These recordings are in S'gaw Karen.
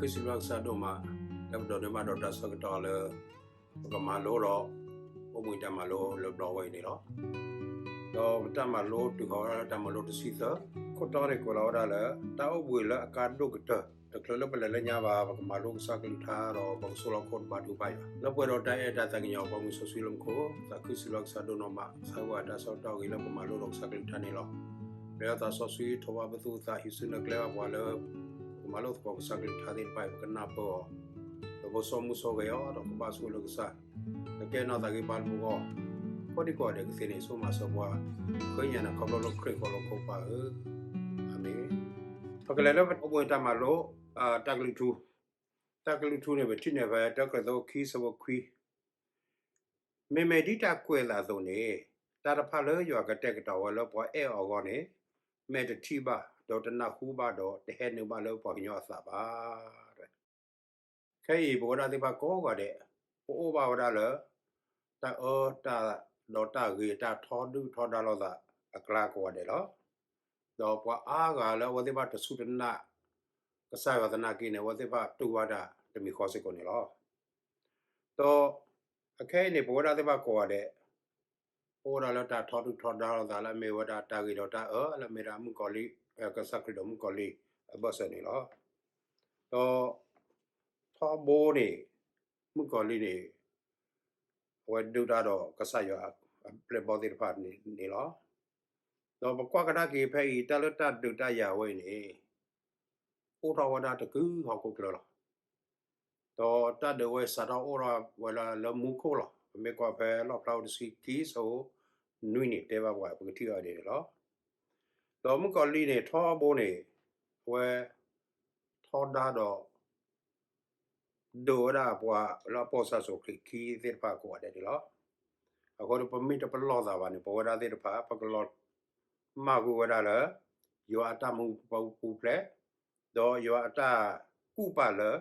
သးခုစံးဘျုးကစၢ်ဒိၣ်မး လၢပဒိးန့ၢ်ဘၣ်ဒီးတၢ်ဆၢကတီၢ်လၢ ပကမၤလိဒီး အိၣ်ဘှံးတၢ်မၤလိလၢဘျီဝဲအံၤန့ၣ်လီၤ. ဒီးပတၢ်မၤလိတုၤဃီၤဝဲဒၣ်လၢတၢ်မၤလိတဆံသၢ, ခိၣ်တီန့ၣ်ကွဲးလီၤဝဲဒၣ်လၢ တၢ်အိၣ်ဘှံးလၢအကါဒိၣ်ကတၢၢ်, တချုးလၢပလဲၤလၢညါဘၣ် ပကမၤလိကစၢ်ကလုၢ်ကထါဒီးပကဆိလီၤခိၣ်တဘါထုကဖၣ်အံၤဘၣ်. လၢပှဲၤဒီးတၢ်အဲၣ်တၢ်သးကညီၤ ပှၤမုၢ်စီဆှံလၢမူခိၣ်, သးခုစံးဘျုးကစၢ်ဒိၣ်နီၢ်မး ကစၢ်ယွၤတၢ်ဆၢကတီၢ်ဂ့ၤလၢပမၤလိဒီးကစၢ်ကလုၢ်ကထါန့ၣ်လီၤ. ပၢ်သးစီဆှံ ထိးဘၣ်ပသူၣ်ပသး ဟံးစုနဲၣ်ကျဲဘၣ်ပှၤလၢ ပကမၤလိသကိးကစၢ်ကလုၢ်ကထါသ့ၣ်တဖၣ်အံၤ ပကနၢ်ပၢၢ်အီၤ, ဒီးပကဆိကမိၣ်ဆိဂဲၤအီၤ ဒီးကဘၣ်ဆိၣ်ဂ့ၤလၢကစၢ်, ကကဲထီၣ်သးဂ့ၤဘၣ်လၢပဂီၢ်, ကိးဒံကိးဂၤဒဲးကသ့န့ၣ် ဆိၣ်မၤစၢၤပှၤ, ဃ့ညါနၤခီဖျိလၢခရံာ်အဃိလၢခိၣ်ပၢ်ဧၢ, အၤမ့ၣ်. ပကလဲၤလၢပအိၣ်ဘှံးတၢ်မၤလိ တၢ်ကလုၢ်ထူ, တၢ်ကလုၢ်ထူန့ၣ် ပထံၣ်န့ၢ်ဖဲတၢကရံၣ်သူးခံဆၢဖိခွံ, မ့မ့ၢ်ဒ်တၢ်ကွဲးအသိးန့ၣ်, တၢ်တဖၣ်လၢယွၤကတဲာ်ကတီၤဝဲလၢပှၤအဲၣ်အီၤအဂီၢ်န့ၣ်, မ့ၢ်တထံၣ်ဘၣ်, ဒီးတနၢ်ဟူဘၣ်ဒီး တဟဲနုာ်ဘၣ်လၢပှၤကညီအသးဘၣ်. ခဲအံၤပဝဲဒၣ်သ့ၣ်တဖၣ်ကိးဂၤဒဲး, ပအိၣ်ဘၣ်ဝဲဒၣ်လၢ တၢ်အၢတၢ်, ဒီးတၢ်ဂ့ၤတၢ်ထီဒုၣ်ထီဒါလိာ်သးအကျါကိးဂၤဒဲးလီၤ. ဒီးပှၤအါဂၤလၢအဝဲသ့ၣ်တဖၣ်တစူၢ်တနာ် ကစၢ်ယွၤသနာ်က့န့ၣ် အဝဲသ့ၣ်တဖၣ်တူၢ်ဘၣ်တၢ်တမံၤဃီစ့ၢ်ကီးန့ၣ်လီၤ. ဒီးအခဲအံၤန့ၣ် ပဝဲဒၣ်သ့ၣ်တဖၣ်ကိးဂၤဒဲး အိၣ်ဝဲဒၣ်လၢတၢ်ထီဒုၣ်ထီဒါလိာ်သးလၢအမ့ၢ်ဝဲဒၣ်တၢ်ဂ့ၤဒီးတၢ်အၢ လၢအမ့ၢ်ဒၣ်မုၣ်ကီၤလံၢ်, ကစၢ်ခရံာ်ဒီးမုၣ်ကီၤလံၢ်အဘၢၣ်စၢၤန့ၣ်လီၤ. ဒီးထီဘိန့ၣ် မုၣ်ကီၤလံၢ်န့ၣ် အဝဲဒုၣ်ဒါဒီးကစၢ်ယွၤအပျဲၢ်ဘီၣ်သ့ၣ်တဖၣ်န့ၣ်လီၤ. ဒီးပကွၢ်ကဒါက့ၤဖဲအံၤ တၢ်လၢတၢ်ဒုးတၢ်ယၤဝဲအံၤန့ၣ် အိၣ်ထီၣ်ဝဲဒၣ်တကုဟီၣ်ခိၣ်ချၢလီၤ. ဒီးတၢ်ဒုးဝဲစးထီၣ်အိၣ်ထီၣ်ဝဲဒၣ်လၢမူခိၣ်လီၤ. ပမ့ၢ်ကွၢ်ဖဲလီၣ်ဖျါဝဲတဆံခံဆၢဖိနွံန့ၣ် တဲဘၣ်ပှၤ ပကထံၣ်အီၤဒ်န့ၣ်လီၤ. ဒီးမုၣ်ကီၤလံၢ်န့ၣ် ထီဘိန့ၣ် အဝဲ ထီဒါဒီး ဒုးဝဲဒၣ်ပှၤလၢအပိာ်ကစၢ်ယ့ၣ်ၡူးခရံာ်ခံသ့ၣ်တဖၣ်ကိးဂၤဒဲးန့ၣ်လီၤ. အဃိဒီးပမ့ၢ်တပလီၢ်သးဘၣ်န့ၣ် ပဝဲဒၣ်သ့ၣ်တဖၣ် ပကလီၤမၢ်ကွံာ်ဝဲဒၣ်လၢ ယွၤအတၢ်မူပူၤဖျဲး, ဒီးယွၤအတၢ်ကူၣ်ပာ်လၢ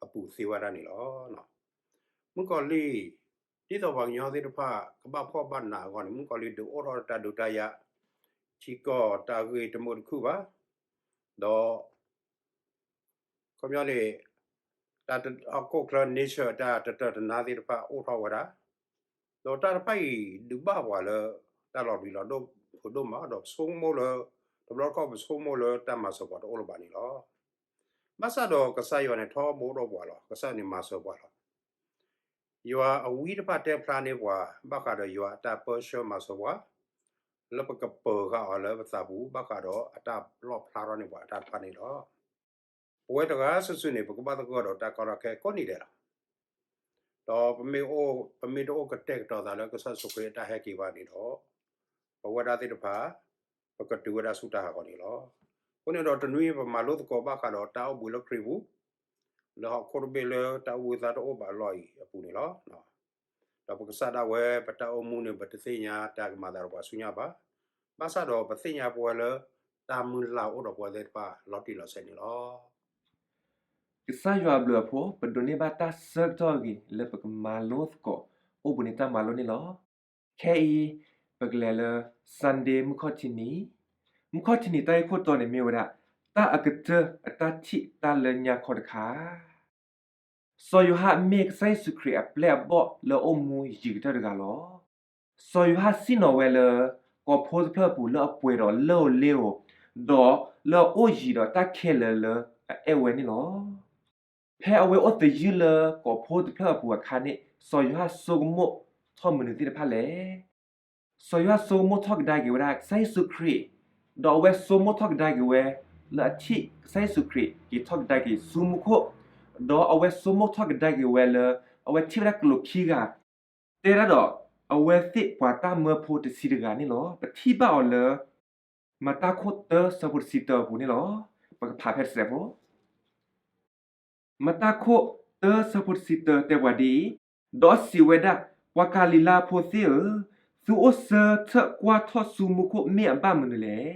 အပူၤသ့ဝဲဒၣ်န့ၣ်လီၤ. မုၣ်ကီၤလံၢ်, ဒ်သိးပှၤကညီသ့ၣ်တဖၣ် ကဘၣ်ဖှီၣ်ဘၣ်နးအဂီၢ်န့ၣ် မုၣ်ကီၤလံၢ်ဒုးအိၣ်ထီၣ်တၢ်ဒုးတၢ်ယၤ, ထံကီၢ်တၢ်ဂ့ၢ်တမုာ်တခုၣ်ဘၣ်, ဒီး ခီပညီန့ၣ် တၢ်ဟီၣ်ခိၣ်ချၢ nature တၢ်တတၢၢ်တနါသ့ၣ်တဖၣ်အိၣ်ထီၣ်ဝဲဒၣ်, ဒီးတၢ်တဖၣ်အံၤဒုးဘၣ်ပှၤလၢ တၢ်လီၤဘှံးလီၤဒိၣ်ဒိၣ်မး ဒီးပဆိကမိၣ်လၢ တဘျီတခီၣ်ပဆိကမိၣ်လၢတၢ်မၤစၢၤပှၤတအိၣ်လၢၤဘၣ်န့ၣ်လီၤ. ဘၣ်ဆၣ်ဒီးကစၢ်ယွၤန့ၣ်ထီဘိဒီးပှၤလီၤ. ကစၢ်ယွၤန့ၣ်မၤစၢၤပှၤလီၤ. ယွၤအဝံတဖၣ်တဲဖျါန့ၢ်ပှၤ ဘၣ်ဃးဒီးယွၤအတၢ်ပၢဆှၢမၤစၢၤပှၤ လၢပကပၢၤဃာ်အီၤလၢပသးပူၤ ဘၣ်ဃးဒီးအတၢ်လီၣ်ဖျါထီၣ်န့ၢ်ပှၤအတၢ်တဖၣ်န့ၣ်လီၤ. ပဝဲတဂၤစုာ်စုာ်န့ၣ် ပကဘၣ်သဂၢၢ်ဒီးတၢ်ကီတၢ်ခဲကိးနံၤဒဲးလီၤ. ဒီးပမ့ၢ်တအိၣ်ကတဲာ်ကတီၤသးလၢကစၢ်ယ့ၣ်ၡူးခရံာ်အတၢ်ဟဲက့ၤဘၣ်န့ၣ်ဒီး ပဝဲဒၣ်သ့ၣ်တဖၣ် ပကတုၤဝဲဒၣ်ဆူတၢ်ဟးဂီၤန့ၣ်လီၤ. အဃိန့ၣ်ဒီးတနွံပမၤလိသကိးဘၣ်ဃးဒီးတၢ်အိၣ်ဘှံးလၢခရံာ်ပူၤ လၢဟီၣ်ခိၣ်တဘ့ၣ်လၢတၢ်အိၣ်ဘှံးသါတအိၣ်ဘၣ်အလီၢ်အံၤအပူၤန့ၣ်လီၤ. ဒီးပကစၢ်ဒၣ်ဝဲ ပတၢ်အိၣ်မူန့ၣ် ပတသ့ၣ်ညါတၢ်ကမၤသးဒီးပှၤဆူညါဘၣ်. ဘၣ်ဆၣ်ဒီးပသ့ၣ်ညါပဝဲလၢ တၢ်မုၢ်လၢ်အိၣ်ဒီးပဝဲသ့ၣ်တဖၣ်လီၤတံၢ်လီၤဆဲးန့ၣ်လီၤ. ကစၢ်ယွၤအဘျုးအဖှိၣ် ပဒိးန့ၢ်ဘၣ်တၢ်ဆၢကတီၢ်အဂ့ၤလၢပကမၤလိသကိး အိၣ်ဘှံးနံၤတၢ်မၤလိန့ၣ်လီၤ. ခဲအံၤ ပကလဲၤလၢ Sunday မုၢ်ခီၣ်ထံးနံၤ, မုၢ်ခီၣ်ထံးနံၤတၢ်ဂ့ၢ်ခိၣ်တီန့ၣ်မ့ၢ်ဝဲဒၣ် တၢ်အကတၢၢ်အတၢ်ထံၣ်တၢ်လၢညါခီတခါ စီၤယိၤဟၣ်မ့ၢ်ကစၢ်ယ့ၣ်ၡူးခရံာ်အပျဲၢ်အဘီၣ်လၢအအိၣ်မူယံၤကတၢၢ်တဂၤလီၤ. စီၤယိၤဟၣ်စံၣ်နီၤဝဲလၢ ကိးဖိတဖျၢၣ်အပူၤလၢအပှဲၤဒီးလၢၢ်ဧိၤလ့ဧိၤ, ဒီးလၢအအိၣ်ယံၤဒီးတၢ်ခဲလၢာ်လၢအအဲၣ်ဝဲန့ၣ်လီၤ. ဖဲအဝဲအိၣ်သယုၢ်လၢကိးဖိတဖျၢၣ်အပူၤအခါန့ၣ် စီၤယိၤဟၣ်ဆိကမိၣ်ထီၣ်မနုၤသ့ၣ်တဖၣ်လဲၣ်. စီၤယိၤဟၣ်ဆိကမိၣ်ထီၣ်ကဒါက့ၤဝဲဒၣ်ကစၢ်ယ့ၣ်ၡူးခရံာ်, ဒီးအဝဲဆိကမိၣ်ထီၣ်ကဒါက့ၤဝဲ လၢအထံၣ်ကစၢ်ယ့ၣ်ၡူးခရံာ်က့ၤထီၣ်ကဒါက့ၤဆူမူခိၣ်, ဒီးအဝဲဆိကမိၣ်ထီၣ်ကဒါက့ၤဝဲလၢ အဝဲထံၣ်ဝဲဒၣ်ကလူးခံဂၤ တဲဒၣ်ဒီး အဝဲသ့ၣ်ပှၤတၢ်မၢဖိတဆံတဂၤန့ၣ်လီၤ. ပထံၣ်ဘၣ်အီၤလၢ မၤတၢ်ခိၣ်တၢဆၢဖိတဆံတၢအပူၤန့ၣ်လီၤ. ပကဖးဖဲတစဲးဖိ မၤတၢ်ခိၣ်တၢဆၢဖိတဆံတၢတဲပှၤဒ်အံၤ, ဒီးစံးဝဲဒၣ်, ပှၤကၤလံၤလါဖိသ့ၣ်ဧၢ, သုအိၣ်ဆၢထၢၣ်ကွၢ်ထီၣ်ဆူမူခိၣ်မ့ၢ်အဘၣ်မနုၤလဲၣ်.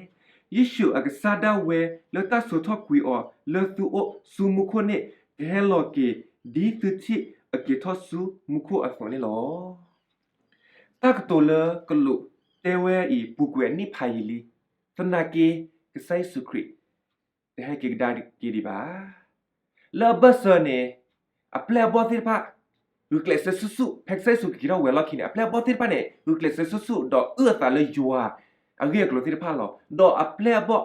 ယ့ၣ်ၡူးအကစၢ်ဒၣ်ဝဲလၢတၢ်ဆိးထီၣ်ကွံာ်အီၤလၢသုအိၣ်ဆူမူခိၣ်န့ၣ် ကဟဲလီၤက့ၤဒ်သုထံၣ်အက့ၤထီၣ်ဆူမူခိၣ်အသိးန့ၣ်လီၤ. တၢ်ကတိၤလၢကလူးတဲဝဲအံၤ ပူၤကွံာ်အနံၣ်ဖးယံာ်လံ, သနာ်က့ ကစၢ်ယ့ၣ်ၡူးခရံာ် တဟဲက့ၤကဒါက့ၤဒံးဘၣ်. လၢအဘၢၣ်စၢၤန့ၣ် အပျဲၢ်အဘီၣ်သ့ၣ်တဖၣ် ဂုာ်ကျဲးစၢးဆူၣ်ဆူၣ်, ဖဲကစၢ်ယ့ၣ်ၡူးခရံာ်က့ၤထီၣ်ဝဲအလီၢ်ခံန့ၣ် အပျဲၢ်အဘီၣ်သ့ၣ်တဖၣ်န့ၣ် ဂုာ်ကျဲးစၢးဆူၣ်ဆူၣ်ဒီးအုၣ်အသးလၢယွၤအဂ့ၢ်အကျိၤသ့ၣ်တဖၣ်လီၤ. ဒီးအပျဲၢ်အဘီၣ်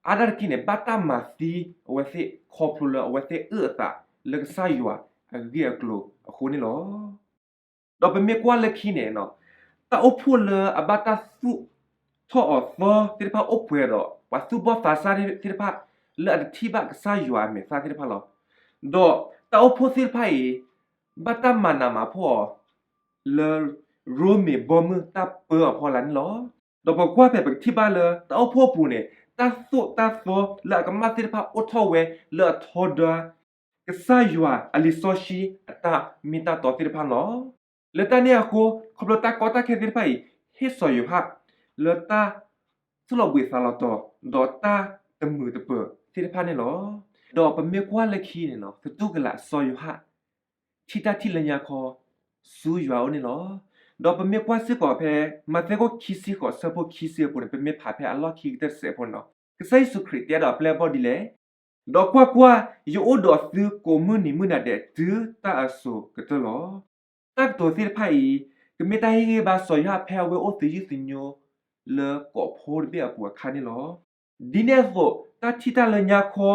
အါဒၣ်တက့ၢ်န့ၣ် ဘၣ်တၢ်မၤသံအဝဲသ့ၣ်ခီဖျိလၢအဝဲသ့ၣ်အုၣ်အသးလၢကစၢ်ယွၤအဂ့ၢ်အကျိၤအဃိန့ၣ်လီၤ. ဒီးပမ့ၢ်ကွၢ်လၢခံန့ၣ် တၢ်အိၣ်ဖှိၣ်လၢအဘၣ်တၢ်သူၣ်ထီၣ်အီၤသီသ့ၣ်တဖၣ်အိၣ်ပှဲၤဒီး ပှၤသူၣ်ဘီၣ်သးစၢ်သ့ၣ်တဖၣ် လၢအတထံၣ်ဘၣ်ကစၢ်ယွၤအမဲာ်သၣ်သ့ၣ်တဖၣ်လီၤ. ဒီးတၢ်အိၣ်ဖှိၣ်သ့ၣ်တဖၣ်အံၤ ဘၣ်တၢ်မၤနးမၤဖှီၣ်အီၤ လၢရိမ့ၤဘီမုၢ်တၢ်ပၢအဖီလာ်န့ၣ်လီၤ. ဒီးပကွၢ်ဖဲပကထံၣ်ဘၣ်လၢတၢ်အိၣ်ဖှိၣ်အပူၤန့ၣ် တၢ်သိၣ်တၢ်သီလၢအကမၣ်သ့ၣ်တဖၣ်အိၣ်ထီၣ်ဝဲလၢအထီဒါ ကစၢ်ယွၤအလံာ်စီဆှံအတၢ်မ့ၢ်တၢ်တီသ့ၣ်တဖၣ်န့ၣ်လီၤ. လၢတၢ်န့ၣ်အဃိ ခီဖျိတၢ်ကီတၢ်ခဲသ့ၣ်တဖၣ်အံၤ ဟ့ၣ်စီၤယိၤဟၣ် လၢတၢ်သူၣ်လီၤဘှံးသးလီၤတီၤ ဒီးတၢ်တမုာ်တပၢၤသ့ၣ်တဖၣ်န့ၣ်လီၤ. ဒီးပမ့ၢ်ကွၢ်လၢခံန့ၣ် သတူၢ်ကလာ်စီၤယိၤဟၣ် ထံၣ်တၢ်ထံၣ်လၢညါခီ ဆူယွၤအအိၣ်န့ၣ်လီၤ. ဒီးပမ့ၢ်ကွၢ်စ့ၢ်ကီးဖဲ မးသဲခိၣ်ခံဆံဃိး ဆၢဖိခံဆံအပူၤန့ၣ် ပမ့ၢ်ဖးဖဲအလီၢ်ခံကတၢၢ်တစဲးဖိန့ၣ် ကစၢ်ယ့ၣ်ၡူးခရံာ်တဲဒီးအပျဲၢ်အဘီၣ်ဒ်လဲၣ်. ဒီးကွၢ်ကွၢ်, ယအိၣ်ဒီးသုကိးမုၢ်နံၤမုၢ်နၤဒဲးတုၤတၢ်အစိၤကတၢၢ်လီၤ. တၢ်ကတိၤသ့ၣ်တဖၣ်အံၤ ကမ့ၢ်တၢ်ဟ့ၣ်ဂံၢ်ဘါစီၤယိၤဟၣ်ဖဲအဝဲအိၣ်သယုၢ်သညိလၢကိးဖိတဘ့ၣ်အပူၤအခါန့ၣ်လီၤ. ဒ်န့ၣ်အသိး တၢ်ထံၣ်တၢ်လၢညါခီ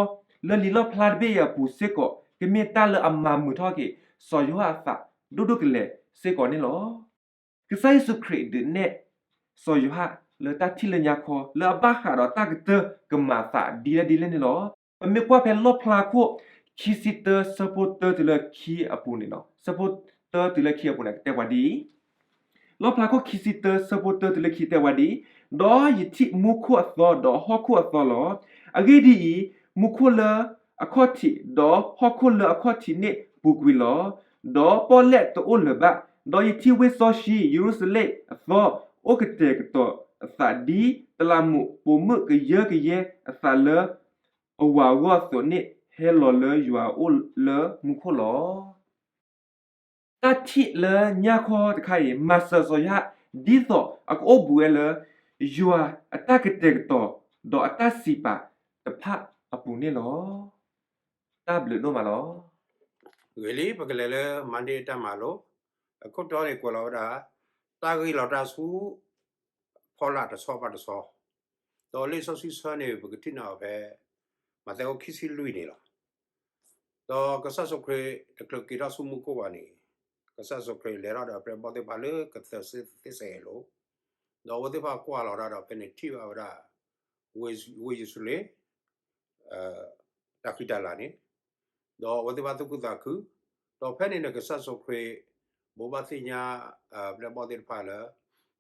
လၢလံာ်လီၣ်ဖျါတဘ့ၣ်အံၤအပူၤစ့ၢ်ကီး ကမ့ၢ်တၢ်လၢအမၤမုာ်ထီၣ်က့ၤ စီၤယိၤဟၣ်အသးဒိၣ်ဒိၣ်ကလဲာ်စ့ၢ်ကီးန့ၣ်လီၤ. ကစၢ်ယ့ၣ်ၡူးခရံာ်ဒုးနဲၣ် စီၤယိၤဟၣ်လၢတၢ်ထံၣ်လၢညါခီ လၢအဘၣ်ဃးဒီးတၢ်ကတၢၢ်ကမၤအသးဒ်လဲၣ်ဒ်လဲၣ်န့ၣ်လီၤ. ပမ့ၢ်ကွၢ်ဖဲလီၣ်ဖျါခိၣ်ခံဆံတၢ ဆၢဖိတၢတုၤလၢခံအပူၤန့ၣ်လီၤ. ဆၢဖိတၢတုၤလၢခံအပူၤန့ၣ် ကတဲပှၤဒ်အံၤ လီၣ်ဖျါခိၣ်ခံဆံတၢ ဆၢဖိတၢတုၤလၢခံတဲပှၤဒ်အံၤ, ဒီးယထံၣ်မူခိၣ်အသီ ဒီးဟီၣ်ခိၣ်အသီလီၤ. အဂ့ၢ်ဒ်အံၤ, မူခိၣ်လၢအခီၣ်ထံး ဒီးဟီၣ်ခိၣ်လၢအခီၣ်ထံးန့ၣ်ပူၤကွံာ်လီၤ. ဒီးပီၣ်လဲၣ်တအိၣ်လၢၤဘၣ်. ဒီးယထံၣ်ဝ့ၢ်စီဆှံယရူၤၡလ့ၣ်အသီ အိၣ်ကတဲာ်ကတီၤအသးဒ်တလးမူးပိာ်မုၣ်ကယၢကယဲအသးလၢ အဝၤအဂီၢ်အသိးန့ၣ် ဟဲလီၤလၢယွၤအအိၣ်လၢမူခိၣ်လီၤ. တၢ်ထံၣ်လၢညါခီတခါအံၤ မၤစၢၤစီၤယိၤဟၣ် ဒ်သိးအကအိၣ်ဘှံးဝဲလၢ ယွၤအတၢ်ကတဲာ်ကတီၤ ဒီးအတၢ်စံးပာ်တဖၣ်အပူၤန့ၣ်လီၤ. တၢ်ဘျုးဒိၣ်မးလီၤ. ဂ့ၤလံ ပကလဲၤလၢ Monday အတၢ်မၤလိ, အခိၣ်တီန့ၣ်ကွဲးလီၤဝဲဒၣ် တၢ်ဂ့ၢ်လီၤတၢ်ဆူ ဖီလာ်တဆီဘၣ်တဆီ, ဒီးလံာ်စီဆှံဆၢန့ၣ် ပကထံၣ်န့ၢ်အီၤဖဲ မးသဲခိၣ်ခံဆံလွံၢ်န့ၣ်လီၤ. ဒီးကစၢ်ယ့ၣ်ၡူးခရံာ်တချုးက့ၤထီၣ်ဆူမူခိၣ်ဘၣ်န့ၣ်, ကစၢ်ယ့ၣ်ၡူးခရံာ်လဲၤထီၣ်ဒီးအပျဲၢ်အဘီၣ်သ့ၣ်တဖၣ်လၢကသၢၣ်စ့သ့ၣ်စဲးအလိၤ, ဒီးအဝဲသ့ၣ်တဖၣ်ကွၢ်လီၤတၢ်ဒီးဖဲန့ၣ်ထံၣ်ဘၣ်ဝဲဒၣ် ဝ့ၢ်ယရူၤၡလ့ၣ် တၢ်ဃံတၢ်လၤန့ၣ်, ဒီးအဝဲသ့ၣ်တဖၣ်သူၣ်ခုသးခု, ဒီးဖဲန့ၣ်န့ၣ် ကစၢ်ယ့ၣ်ၡူးခရံာ် ဘိးဘၣ်သ့ၣ်ညါ ပျဲၢ်ဘီၣ်သ့ၣ်တဖၣ်လၢ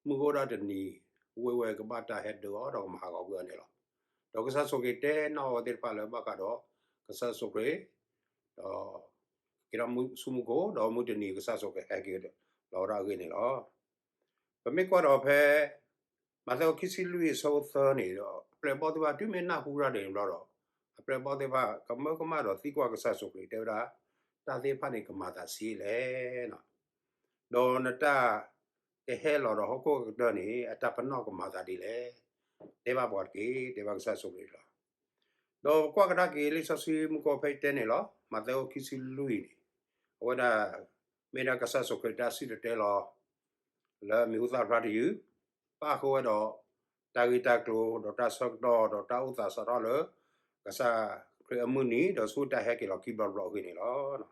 မုၢ်ကအိၣ်ဒၣ်တနံၤ ဝ့ၢ်ဝဲကဘၣ်တၢ်ဟဲဒုးအီၤဒီးကမၤဟးဂီၤကွံာ်အီၤန့ၣ်လီၤ. ဒီးကစၢ်ယ့ၣ်ၡူးခရံာ်တဲနီၣ်အဝဲသ့ၣ်တဖၣ်လၢဘၣ်ဃးဒီး ကစၢ်ယ့ၣ်ၡူးခရံာ် ဒီး က့ၤထီၣ်ဆူမူခိၣ်, ဒီးမုၢ်တနံၤကစၢ်ယ့ၣ်ၡူးခရံာ်ဟဲက့ၤလီၤဝဲဒၣ်အဂ့ၢ်န့ၣ်လီၤ. ပမ့ၢ်ကွၢ်ဒီးဖဲ မးသဲခိၣ်ခံဆံလွံၢ်အဆၢဖိသၢန့ၣ်ဒီး အပျဲၢ်ဘီၣ်သ့ၣ်တဖၣ်တုၤမ့ၢ်နၢ်ဟူတၢ်ဒ်န့ၣ်ဘျီဒီး အပျဲၢ်ဘီၣ်သ့ၣ်တဖၣ်ကမၢကမၣ်ဒီးသံကွၢ်ကစၢ်ယ့ၣ်ၡူးခရံာ်တဲဝဲဒၣ်, တၢ်သ့ၣ်တဖၣ်န့ၣ်ကမၤသးဆံးလဲၣ် ဒီးနတၢ်ကဟဲလီၤဒီးဟီၣ်ခိၣ်ကတၢၢ်န့ၣ် အတၢ်ပနီၣ်ကမၤသးဒ်လဲၣ်. တဲဘၣ်ပှၤတက့ၢ်, တဲဘၣ်ကစၢ်ယ့ၣ်ၡူးခရံာ်လီၤ. ဒီးကွၢ်ကဒါက့ၤလံာ်စီဆှံမူခိၣ်ဖဲတဲန့ၣ်လီၤ. မးသဲခိၣ်ခံဆံလွံၢ်န့ၣ် အဝဲဒၣ် မ့ၢ်ဒၣ်ကစၢ်ယ့ၣ်ၡူးခရံာ်တၢ်စံၣ်တဲၤတဲလီၤ လၢမံၤဟူသၣ်ဖျါတယုၢ်, ပၣ်ဃုာ်ဝဲဒီး တၢ်ဂ့ၢ်တၢ်ကျိၤ ဒီးတၢ်ဆၢကတီၢ် ဒီးတၢ်အိၣ်သးစးထီၣ်လၢ ကစၢ်ခရံာ်အမုၢ်နံၤ ဒီးဆူတၢ်ဟဲက့ၤလီၤခံဘျီတဘျီအဂ့ၢ်န့ၣ်လီၤ.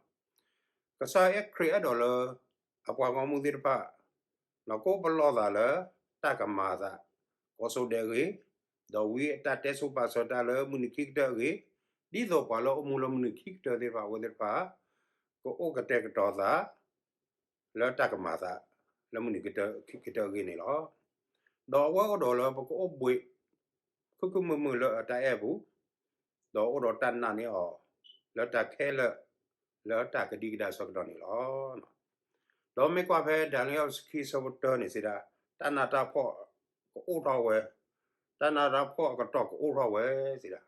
ကစၢ်ခရံာ်အဲၣ်ဒိးလၢ အပှၤဂီၢ်မုၢ်သ့ၣ်တဖၣ် ကအိၣ်ပလီၢ်သးလၢ တၢ်ကမၤအသး ကိးစိၤဒဲးအဂ့ၢ်, ဒီးဝံအတၢ်တဲဆိပာ်စၢၤတၢ်လၢမုၢ်နံၤခံကတၢၢ်အဂ့ၢ်, ဒ်သိးပှၤလၢအအိၣ်မူလၢမုၢ်နံၤခံကတၢၢ်သ့ၣ်တဖၣ် အဝဲသ့ၣ်တဖၣ် ကအိၣ်ကတဲာ်ကတီၤသး လၢတၢ်ကမၤအသး လၢမုၢ်နံၤခံကတၢၢ်အဂ့ၢ်န့ၣ်လီၤ. ဒီးအဝဲအိၣ်ဒီးလၢပကအိၣ်ဘှံး ခုခုမုာ်မုာ်လၢအတၢ်အဲၣ်အပူၤ, ဒီးအိၣ်ဒီးတၢ်နာ်န့ၢ်အီၤ လၢတၢ်ခဲလၢာ် လၢတၢ်ကဒံကဒါဆၢကတီၢ်န့ၣ်လီၤ. ဒီးမ့ၢ်ကွၢ်ဖဲဒၤနံးယ့လးခံဆၢဖိတၢန့ၣ်စံးဒၣ်, တၢ်နးတၢ်ဖှီၣ်ကအိၣ်ထီၣ်ဝဲ, တၢ်နးတၢ်ဖှီၣ်အကတီၢ်ကအိၣ်ထီၣ်ဝဲစံးဒၣ်,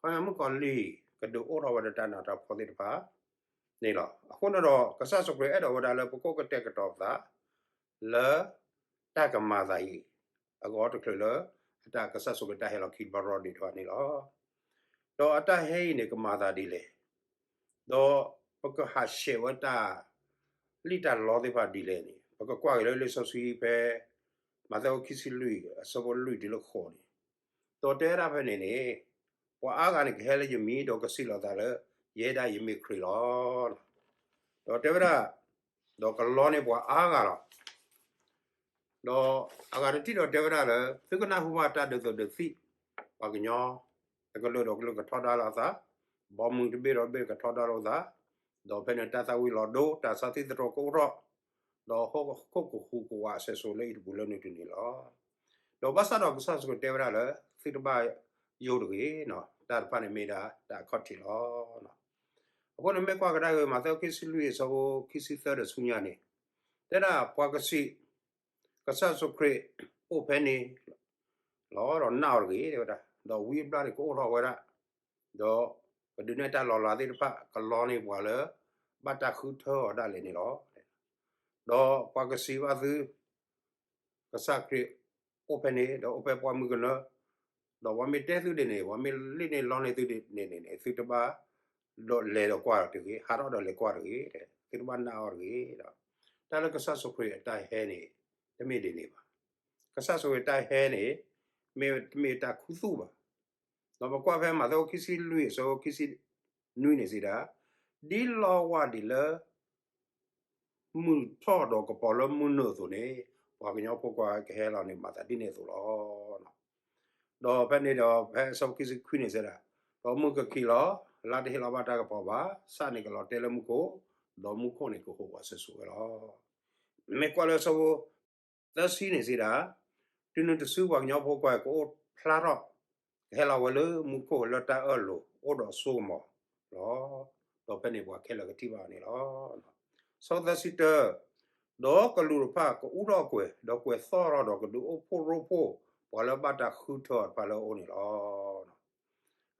ခီမ့ၢ်မုၣ်ကီၤလံၢ်ကဒုးအိၣ်ထီၣ်ဝဲဒီးတၢ်နးတၢ်ဖှီၣ်သ့ၣ်တဖၣ်န့ၣ်လီၤ. အဃိန့ၣ်ဒီး ကစၢ်ယ့ၣ်ၡူးခရံာ်အဲၣ်ဒိးဝဲဒၣ်လၢပကအိၣ်ကတဲာ်ကတီၤပသး လၢတၢ်ကမၤသးအံၤ အဂီၢ်တချုးလၢ အတၢ်ကစၢ်ယ့ၣ်ၡူးခရံာ်တၢ်ဟဲလီၤခံဘျီတဘျီဒ်န့ၣ်လီၤ. ဒီးအတၢ်ဟဲအံၤန့ၣ် ကမၤသးဒ်လဲၣ်. ဒီးပကဟးဆှဲးဝဲတၢ်လံၣ်တၢ်လီသ့ၣ်တဖၣ်ဒ်လဲၣ်န့ၣ် ပကကွၢ်က့ၤလၢလံာ်စီဆှံဖဲ မးသဲအခိၣ်ခံဆံလွံၢ် အဆၢဖိလွံၢ်တုၤလၢဃိးန့ၣ်, ဒီးတဲဝဲဒၣ်ဖဲန့ၣ်န့ၣ်, ပှၤအါဂၤန့ၣ်ကဟဲလၢယမံၤ ဒီးကစံးလီၤသးလၢ ယဲဒၣ်ယမ့ၢ်ခရံာ်လီၤ. ဒီးတဲဝဲဒၣ်, ဒီးကလီန့ၢ်ပှၤအါဂၤလီၤ. ဒီးအဂၤတထံၣ်ဒီးတဲဝဲဒၣ်လၢ သုကနၢ်ဟူဘၣ်တၢ်ဒုးသုးဒုးသံၣ်, ပှၤကညီ တကလုာ်ဒီးကလုာ်ကထီဒါလိာ်အသး, ဘီမုၢ်တဘ့ၣ်ဒီးတဘ့ၣ်ကထီဒါလိာ်အသး, ဒီးဖဲန့ၣ်တၢ်သၣ်ဝံၤလီၤဒိ တၢ်ဆါသံသတြိာ်ကအိၣ်ထီၣ်, ဒီးဟီၣ်ခိၣ်ကဟူးကဝးအစဲးစိၤလၢအံၤတပူၤလၢနုာ်တန့ၣ်လီၤ. ဒီးဘၣ်ဆၣ်ဒီးကစၢ်ယ့ၣ်ၡူးခရံာ်တဲဝဲဒၣ်လၢ သုတဘၣ်ယိၣ်တဂ့ၤ, တၢ်တဖၣ်န့ၣ်မ့ၢ်ဒၣ်တၢ်အခီၣ်ထံးလီၤ. အဃိန့ၣ်မ့ၢ်ကွၢ်ကဒါက့ၤ မးသဲအခိၣ်ခံဆံလွံၢ်အဆၢဖိခံဆံသၢဒီးဆူညါန့ၣ်, တဲဒၣ်ပှၤကစံး, ကစၢ်ယ့ၣ်ၡူးခရံာ်အိၣ်ဖဲန့ၣ်လီၤ, ဒီးနာ်အီၤတဂ့ၤ တဲဝဲဒၣ်, ဒီးဝံအဘျၣ်န့ၣ်ကအိၣ်ထီၣ်ဝဲဒၣ်, ဒီးပဒုးနဲၣ်တၢ်လီၤလးသ့ၣ်တဖၣ် ကလီန့ၢ်ပှၤလၢ ဘၣ်တၢ်ဃုထၢအီၤဒၣ်လဲာ်န့ၣ်လီၤ. ဒီးပှၤကစံးဘၣ်သု ကစၢ်ခရံာ်အိၣ်ဖဲန့ၣ် ဒီးအိၣ်ဖဲပှၢ်မုၢ်ကနၢ, ဒီးပှၤမ့ၢ်တဲသုဒ်န့ၣ် ပှၤမ့ၢ်လံၣ်န့ၢ်လီန့ၢ်သုဒ်န့ၣ်န့ၣ် သုတဘၣ်ဒီးလဲၤဒီးကွၢ်တဂ့ၤ, ဟးထီၣ်ဒီးလဲၤကွၢ်တဂ့ၤ, သုတဘၣ်နာ်အီၤတဂ့ၤဒီး, တၢ်လၢကစၢ်ယ့ၣ်ၡူးခရံာ်အတၢ်ဟဲန့ၣ် တမ့ၢ်ဒ်န့ၣ်ဘၣ်. ကစၢ်ယ့ၣ်ၡူးခရံာ်အတၢ်ဟဲန့ၣ် မ့ၢ်တမ့ၢ်တၢ်ခူသူၣ်ဘၣ်. ဒီးပကွၢ်ဖဲမးသဲအခိၣ်ခံဆံလွံၢ်အဆၢဖိခံဆံ နွံန့ၣ်စံးဒၣ်, ဒ်လီဝၢ်ဒံးလၢ မုၢ်ထီၣ်ဒီးကပီၤလၢမုၢ်နုာ်အသိးန့ၣ်, ပှၤကညီဖိခွါကဟဲလီၤန့ၣ် မၤသးဒ်န့ၣ်အသိးလီၤ. ဒီးဖဲန့ၣ်ဒီးဖဲအဆၢဖိခံဆံခွံန့ၣ်စံးဒၣ်, ဒီးမုၢ်ကခံးလီၤ, လါတဟ့ၣ်လီၤဘၣ်တၢ်ကပီၤဘၣ်, ဆၣ်န့ၣ်ကလီၤတဲာ်လၢမူခိၣ်, ဒီးမူခိၣ်န့ၣ်ကဟူးဝးစဲးစိၤဝဲလီၤ. မ့ၢ်ကွၢ်လၢအဆၢဖိ သၢဆံန့ၣ်စံးဒၣ်, တုၤနုၤတစုပှၤကညီဖိခွါကအိၣ်ဖျါထီၣ်, ကဟဲလီၤဝဲလၢမူခိၣ်လၢတၢ်အၢၣ်လိာ်အိၣ်ဒီးစိကမီၤလီၤ. ဒီးဖဲန့ၣ်ပှၤခဲလၢာ်ကထံၣ်ဘၣ်အီၤန့ၣ်လီၤ. ဆၢဖိသၢဆံတၢ, ဒီးကလူးတဖၣ်ကအူထီၣ်ကွဲၤ, ဒီးကွဲၤသီၣ်ထီၣ်ဒီးကဒုးအိၣ်ဖှိၣ်ရိဖှိၣ် ပှၤလၢဘၣ်တၢ်ဃုထၢအီၤတဖၣ်လၢအအိၣ်န့ၣ်လီၤ.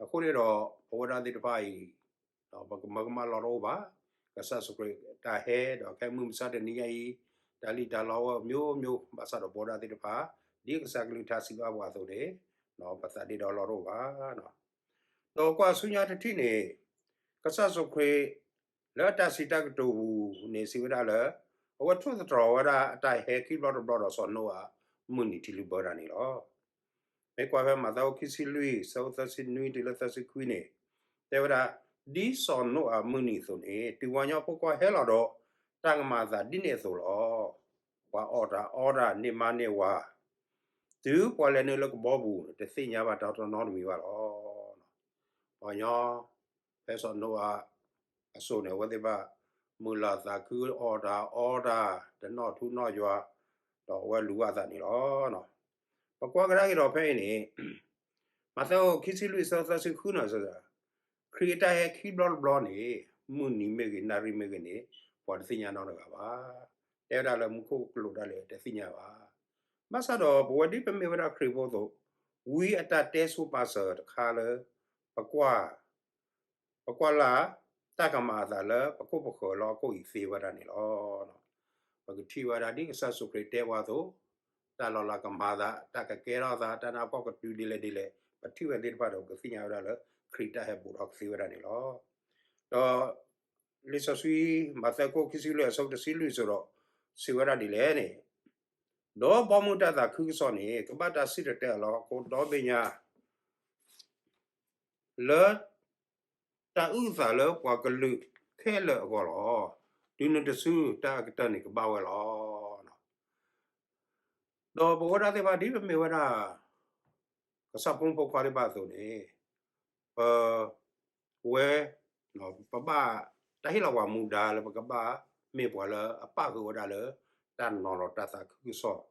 အဃိန့ၣ်ဒီး ပဝဲဒၣ်သ့ၣ်တဖၣ်အံၤ ပကမၢကမၣ်လီၤတအိၣ်ဘၣ်. ကစၢ်ယ့ၣ်ၡူးခရံာ်တၢ်ဟဲဒီးခဲမုၢ်မဆါတနံၤညါအံၤ, တၢ်လံၣ်တၢ်လီဝဲမျိုးမျိုး ဘၣ်ဆၣ်ဒီးပဝဲဒၣ်သ့ၣ်တဖၣ် ဒ်ကစၢ်ကလုၢ်ကထါစံးဘၣ်ပှၤအသိးန့ၣ်, ပသးဒ့ဒီလီၤတအိၣ်ဘၣ်. ဒီးကွၢ်ဆူညါတထံၣ်န့ၣ်, ကစၢ်ယ့ၣ်ၡူးခရံာ် လၢအတၢ်စံးတၢ်ကတိၤပူၤန့ၣ်စံးဝဲဒၣ်လၢ, အဝဲထိၣ်သတြီၤဝဲဒၣ်အတၢ်ဟဲခံဘျီတဘျီဒီးစီၤနိအၤ မုၢ်နံၤထံလုၣ်ဘၢတၢ်န့ၣ်လီၤ. မ့ၢ်ကွၢ်ဖဲမးသဲအခိၣ်ခံဆံလွံၢ် ဆၢဖိသၢဆံနွံတုၤလၢသၢဆံခွံန့ၣ်, တဲဝဲဒၣ်, ဒ်စီၤနိအၤမုၢ်နံၤအသိးန့ၣ် တုၤပှၤကညီဖိခွါဟဲလီၤဒီး တၢ်ကမၤအသးဒ်န့ၣ်အသိးလီၤ. ပှၤအီၣ်တၢ်အီတၢ်န့ၢ်မါန့ၢ်ဝၤ, တုၤပှၤလဲၤနုာ်လၢကဘီပူၤ တသ့ၣ်ညါဘၣ်တၢ်တနီတမံၤဘၣ်လီၤ. ပှၤကညီ ဖဲစီၤနိအၤအစိၤန့ၣ် အဝဲသ့ၣ်တဖၣ် မုာ်လၤသးခုအီၣ်တၢ်အီတၢ် တနီၣ်ထူနီၣ်ယွၤ, ဒီးအဝဲလူၤဘၣ်အသးန့ၣ်လီၤ. ပကွၢ်ကဒါက့ၤဒီးဖဲအံၤန့ၣ်, မးသဲအခိၣ်ခံဆံလွံၢ်ဆၢသၢဆံဃုန့ၣ်, ခရံာ်အတၢ်ဟဲခံဘျီတဘျီန့ၣ် မုၢ်နံၤမ့ၢ်ဂ့ၤ နၣ်ရံၣ်မ့ၢ်ဂ့ၤန့ၣ် ပှၤတသ့ၣ်ညါနီတဂၤဘၣ်. တဲဝဲဒၣ်လၢမူခိၣ်ကလိာ်ဒၣ်လဲာ်တသ့ၣ်ညါဘၣ်. ဘၣ်ဆၣ်ဒီးပဝဲဒ်ပမ့ၢ်ဝဲဒၣ်ခရံာ်ဖိအသိး, ဝံအတၢ်တဲဆိပာ်စၢၤတခါလၢ ပကွၢ် ပကွၢ်လၢ တၢ်ကမၤအသးလၢပခိၣ်ပဃၢၤလၢဟီၣ်ခိၣ်အံၤသ့ဝဲဒၣ်န့ၣ်လီၤ. ပကထံၣ်ဝဲဒၣ်ဒ်ကစၢ်ယ့ၣ်ၡူးခရံာ်တဲပှၤအသိး, တၢ်လီၤလးကမၤအသး, တၢ်ကကဲထီၣ်အသး, တၢ်နးပှၢ်ကတုၤဒ်လဲၣ်ဒ်လဲၣ်, ပထံၣ်ဝဲသ့ၣ်တဖၣ်ဒီး ပကသ့ၣ်ညါဝဲဒၣ်လၢ ခရံာ်တၢ်ဟဲဘူးထီၣ်ကသ့ဝဲဒၣ်န့ၣ်လီၤ. ဒီး လံာ်စီဆှံ မးသဲအခိၣ်ခံဆံလွံၢ်အဆၢဖိတဆံလွံၢ်အသိးဒီး စံးဝဲဒၣ်ဒ်လဲၣ်န့ၣ်, ဒီးဘီမုၢ်တၢ်သးခုကစီၣ်န့ၣ် ကဘၣ်တၢ်စံၣ်တဲၤတဲလီၤအဃိဒီဘ့ၣ်ညါ လၢ တၢ်အုၣ်အသးလၢပှၤကလုာ်ခဲလၢာ်အဂီၢ်လီၤ. တုၤနုၤတစုတၢ်အကတၢၢ်န့ၣ်ကဘၣ်ဝဲလီၤ. ဒီးပဝဲဒၣ်သ့ၣ်တဖၣ်ဒ်ပမ့ၢ်ဝဲဒၣ် ကစၢ်ဖိမုၣ်ဖိခွါသ့ၣ်တဖၣ်အသိးန့ၣ်, ပ ဝဲ ပဘၣ်တၢ်ဟ့ၣ်လီၤပှၤမူဒါလၢပကဘၣ်မ့ၢ်ပှၤလၢအပၣ်ဃုာ်ဝဲဒၣ်လၢ တၢ်နီၤလီၤတၢ်သးခုကစီၣ်,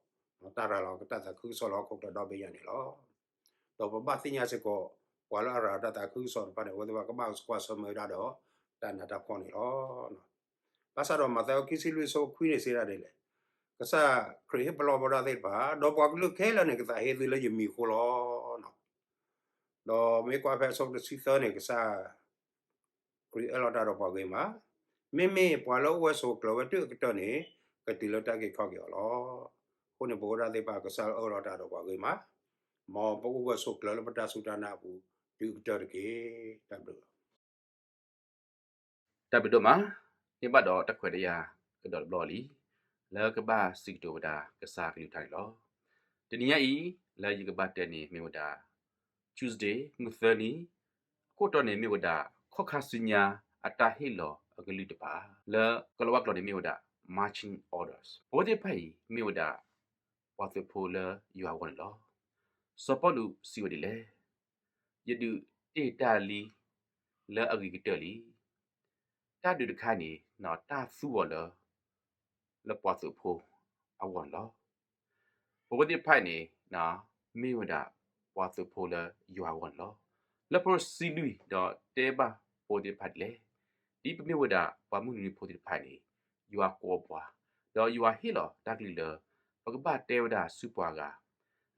တၢ်ရၤလီၤတၢ်သးခုကစီၣ်လၢဟီၣ်ခိၣ်ချၢဒီဘ့ၣ်ညါန့ၣ်လီၤ. ဒီးပဘၣ်သ့ၣ်ညါစ့ၢ်ကီး ပှၤလၢအရၤလီၤတၢ်သးခုကစီၣ်တဖၣ်န့ၣ် အဝဲသ့ၣ်တဖၣ်ကဘၣ်ကွၢ်ဆၢၣ်မဲာ်ဝဲဒၣ်ဒီး တၢ်နးတၢ်ဖှီၣ်န့ၣ်လီၤ. ဘၣ်ဆၣ်ဒီးမးသဲအခိၣ်ခံဆံလွံၢ်အဆၢဖိခွံန့ၣ်စံးဒၣ်ဒ်လဲၣ်, ကစၢ်ခရံာ်ဟ့ၣ်ပလီၢ်ပဝဲဒၣ်သ့ၣ်တဖၣ်, ဒီးပှၤကလုာ်ခဲလၢာ်န့ၣ် ကသးဟ့သုလၢယမံၤအဃိလီၤ. ဒီးမ့ၢ်ကွၢ်ဖဲအဆၢဖိတဆံသၢန့ၣ် ကစၢ်ခရံာ်အၢၣ်လီၤတၢ်ဒီးပှၤဂ့ၤမး, မ့မ့ၢ်ပှၤလၢအိၣ်ဝဲဆိးကျၢၤဝဲတုၤအကတၢၢ်န့ၣ် ကတုၤလၢတၢ်အုၣ်က့ၤခီၣ်က့ၤအီၤလီၤ. အဃိန့ၣ် ပဝဲဒၣ်သ့ၣ်တဖၣ် ကစၢ်အၢၣ်လီၤတၢ်ဒီးပှၤဂ့ၤမး, မ်ပအိၣ်ဝဲဆိးကျၢၤလၢပတၢ်စူၢ်တၢ်နာ်အပူၤ တုၤအကတၢၢ်တက့ၢ်. တၢ်ဘျုးလီၤ. တၢ်ဘျုးဒိၣ်မး, န့ၢ်ဘၣ်ဒီးတၢ်ခွဲးတၢ်ယာ်ကဒီးတဘျီလံ, လၢကဘၣ်စံးကတိၤဝဲဒၣ်ကစၢ်ကလုၢ်ကထါန့ၣ်လီၤ. တနံၤညါအံၤ လၢယကဘၣ်တဲန့ၣ်မ့ၢ်ဝဲဒၣ် Tuesday မုၢ်သၢနံၤ, အခိၣ်တီန့ၣ်မ့ၢ်ဝဲဒၣ် ခီၣ်ခါဆူညါအတၢ်ဟ့ၣ်လီၤအကလုၢ်တဖၣ်, လၢကလၤဝါကျိာ်န့ၣ်မ့ၢ်ဝဲဒၣ် marching orders. ပဝဲသ့ၣ်တဖၣ်အံၤ မ့ၢ်ဝဲဒၣ် ပှၤသုးဖိလၢယွၤအဂီၢ်န့ၣ်လီၤ. စီၤပီလူးစံးဝဲဒ်လဲၣ်, ယဒုးတ့ၢ်တၢ်လံလၢအဂ့ၤကတၢၢ်လံ. တၢ်ဒုးတခါန့ၣ် တၢ်သူအီၤလၢ လၢပှၤသုးဖိအဂီၢ်န့ၣ်လီၤ. ပဝဲသ့ၣ်တဖၣ်အံၤန့ၣ် မ့ၢ်ဝဲဒၣ်ပှၤသုးဖိလၢယွၤအဂီၢ်န့ၣ်လီၤ. လၢဖီၣ်တဆံလွံၢ်ဒီးတဲဘၣ်ပဝဲသ့ၣ်တဖၣ်ဒ်လဲၣ်, ဒ်ပမ့ၢ်ဝဲဒၣ်ပှၤမုၢ်နွံဖိသ့ၣ်တဖၣ်န့ၣ် ယွၤကိးပှၤ, ဒီးယွၤဟ့ၣ်လီၤတၢ်ကလုၢ်လၢ ပကဘၣ်တဲဝဲဒၣ်ဆူပှၤဂၤ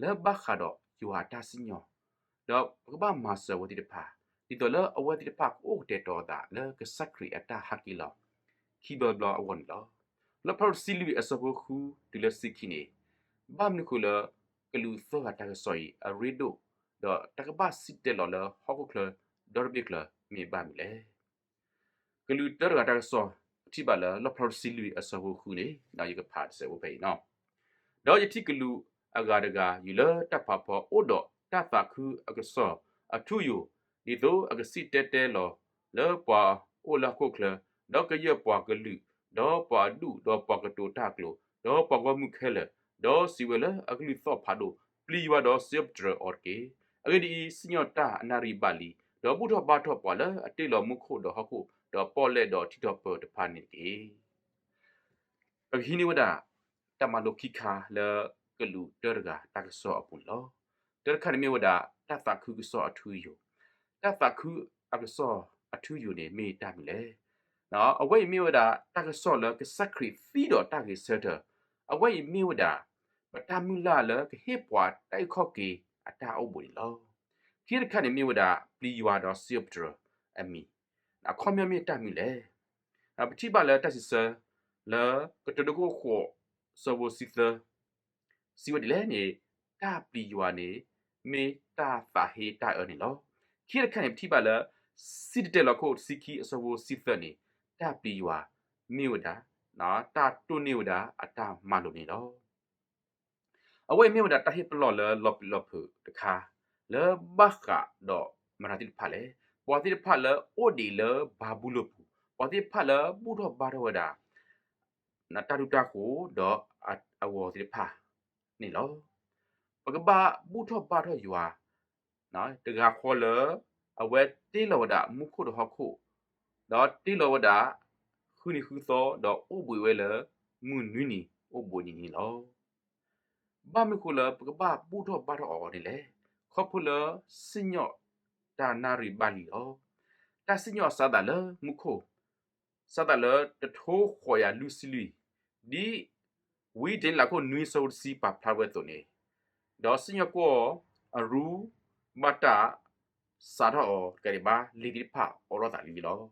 လၢဘၣ်ဃးဒီးယွၤအတၢ်စံၣ်ညီၣ်, ဒီးပကဘၣ်မၤစၢၤအဝဲသ့ၣ်တဖၣ် ဒ်သိးလၢအဝဲသ့ၣ်တဖၣ်ကအိၣ်ကတဲာ်ကတီၤအသးလၢကစၢ်ခရံာ်အတၢ်ဟဲက့ၤလီၤ ခံဘျီတဘျီအဂီၢ်န့ၣ်လီၤ. လၢဖီၣ်တဆံလွံၢ်အဆၢဖိဃုတုၤလၢဆံခံန့ၣ် ဘၣ်မနုၤဃိလၢ ကလူးသၢဂၤတၢ်ကစီၣ်အံၤအရ့ဒိၣ်, ဒီးတၢ်ကဘၣ်စံၣ်တဲၤလီၤလၢဟီၣ်ခိၣ်ချၢဒီတဘ့ၣ်ချၢ မ့ၢ်ဘၣ်မနုၤလဲၣ်. ကလူးတၢတဂၤတၢ်ကစီၣ် ပထံၣ်ဘၣ်လၢ လီၣ်ဖျါတဆံလွံၢ်အဆၢဖိဃုန့ၣ် ယကဖးတစဲးဖိဖဲအံၤနီၤ. ဒီးယထံၣ်ကလူးအဂၤတဂၤ ယူၤလၢတၢ်ဖးဖီအိၣ်ဒီးတၢ်သးခုအကစီၣ်အထူအယိာ်, ဒ်သိးအကစံၣ်တဲၤတဲလီၤလၢပှၤအိၣ်လၢဟီၣ်ခိၣ်ချၢ, ဒီးကယဲၢ်ပှၤကလုာ်, ဒီးပှၤအဒူၣ်, ဒီးပှၤကတိၤတၢ်အကျိာ်, ဒီးပှၤဂီၢ်မုၢ်ခဲလၢာ်, ဒီးစံးဝဲလၢအကလုၢ်သီၣ်ဖးဒိၣ်, ပျံၤယွၤဒီးစံးပတြၢၤအီၤတက့ၢ်. အဂ့ၢ်ဒ်အံၤ, စံၣ်ညီၣ်တၢ်အနၣ်ရံၣ်ဘၣ်လံ, ဒီးဘူၣ်ထီၣ်ဘါထီၣ်ပှၤလၢအတ့လီၤမူခိၣ်ဒီးဟီၣ်ခိၣ်, ဒီးပီၣ်လဲၣ်ဒီးထံထီၣ်ပၢၢ်တဖၣ်န့ၣ်တက့ၢ်. ပကဟံးန့ၢ်ဝဲဒၣ် တၢ်မၤလိခံခါလၢကလူးတၢတဂၤတၢ်ကစီၣ်အပူၤန့ၣ်လီၤ. တၢတခါန့ၣ်မ့ၢ်ဝဲဒၣ် တၢ်သးခုကစီၣ်အထူအယိာ်, တၢ်သးခုအကစီၣ်အထူအယိာ်န့ၣ်မ့ၢ်တၢ်မနုၤလဲၣ်. အဝဲအံၤမ့ၢ်ဝဲဒၣ်တၢ်ကစီၣ်လၢကစၢ်ခရံာ်သံဒီးတၢ်ဂဲၤဆၢထၢၣ်, အဝဲအံၤမ့ၢ်ဝဲဒၣ် ပတၢ်မုၢ်လၢ်လၢကဟ့ၣ်ပှၤတၢ်အုၣ်ခီၣ်က့ၤအတၢ်အိၣ်ဘှံးန့ၣ်လီၤ. ခံတခါန့ၣ်မ့ၢ်ဝဲဒၣ် ပျံၤယွၤဒီးစံးပတြၢၤအမံၤ, အခီပညီမ့ၢ်တၢ်မနုၤလဲၣ်. ပထံၣ်ဘၣ်လၢတၢ်စံးဆၢ လၢကတိၤဒိခိၣ်ဃိး ဆၢဖိတဆံသၢ စံးဝဲဒ်လဲၣ်န့ၣ်, တၢ်ပျံၤယွၤန့ၣ် မ့ၢ်တၢ်သးဟ့တၢ်အၢန့ၣ်လီၤ. ခံတခါန့ၣ် ပထံၣ်ဘၣ်လၢ စံၣ်တဲၤတဲလီၤခိၣ်တဆံခံ အဆၢဖိတဆံသၢန့ၣ်, တၢ်ပျံၤယွၤမ့ၢ်ဝဲဒၣ် တၢ်တိၢ်န့ၢ်ဝဲဒၣ်အတၢ်မၤလိာ်န့ၣ်လီၤ. အဝဲအံၤမ့ၢ်ဝဲဒၣ်တၢ်ဟ့ၣ်ပလီၢ်လၢလီၤပျံၤလီၤဖုးတခါ လၢဘၣ်ဃးဒီးမတၤသ့ၣ်တဖၣ်လဲၣ်. ပှၤသ့ၣ်တဖၣ်လၢအိၣ်ဒံးလၢဘၤဘူလိၣ်ပူၤ, ပှၤသ့ၣ်တဖၣ်လၢဘူၣ်ထီၣ်ဘါထီၣ်ဝဲဒၣ် တၢ်ဒူတၢ်ဃိၤဒီးအဂီၤသ့ၣ်တဖၣ်န့ၣ်လီၤ. ပကဘၣ်ဘူၣ်ထီၣ်ဘါထီၣ်ယွၤ တဂၤဃီလၢ အဝဲတ့လီၤဝဲဒၣ်မူခိၣ်ဒီးဟီၣ်ခိၣ်, ဒီးတ့လီၤဝဲဒၣ် ဃုနံၤဃုသီ ဒီးအိၣ်ဘှံးဝဲလၢ မုၢ်နွံနံၤအိၣ်ဘှံးနံၤန့ၣ်လီၤ. ဘၣ်မနုၤဃိလၢပကဘၣ်ဘူၣ်ထီၣ်ဘါထီၣ်အီၤန့ၣ်လဲၣ်. ခီဖျိလၢစံၣ်ညီၣ်တၢ်နၣ်ရံၣ်ဘၣ်လံလီၤ. တၢ်စံၣ်ညီၣ်စးသးလၢမူခိၣ် စးသးလၢတထိခွံကယၤလွံၢ်ဆံလွံၢ်, ဒ်ဝံဒၤနံးယ့လးခိၣ်နွံဆၢဖိတဆံပာ်ဖျါဝဲအသိးန့ၣ်, ဒီးစံၣ်ညီၣ်ကွီၢ်အရူ ဘၣ်တၢ်စးထီၣ်အီၤတကးဒံးဘၣ် လံာ်သ့ၣ်တဖၣ်အိးထီၣ်သးလံလီၤ.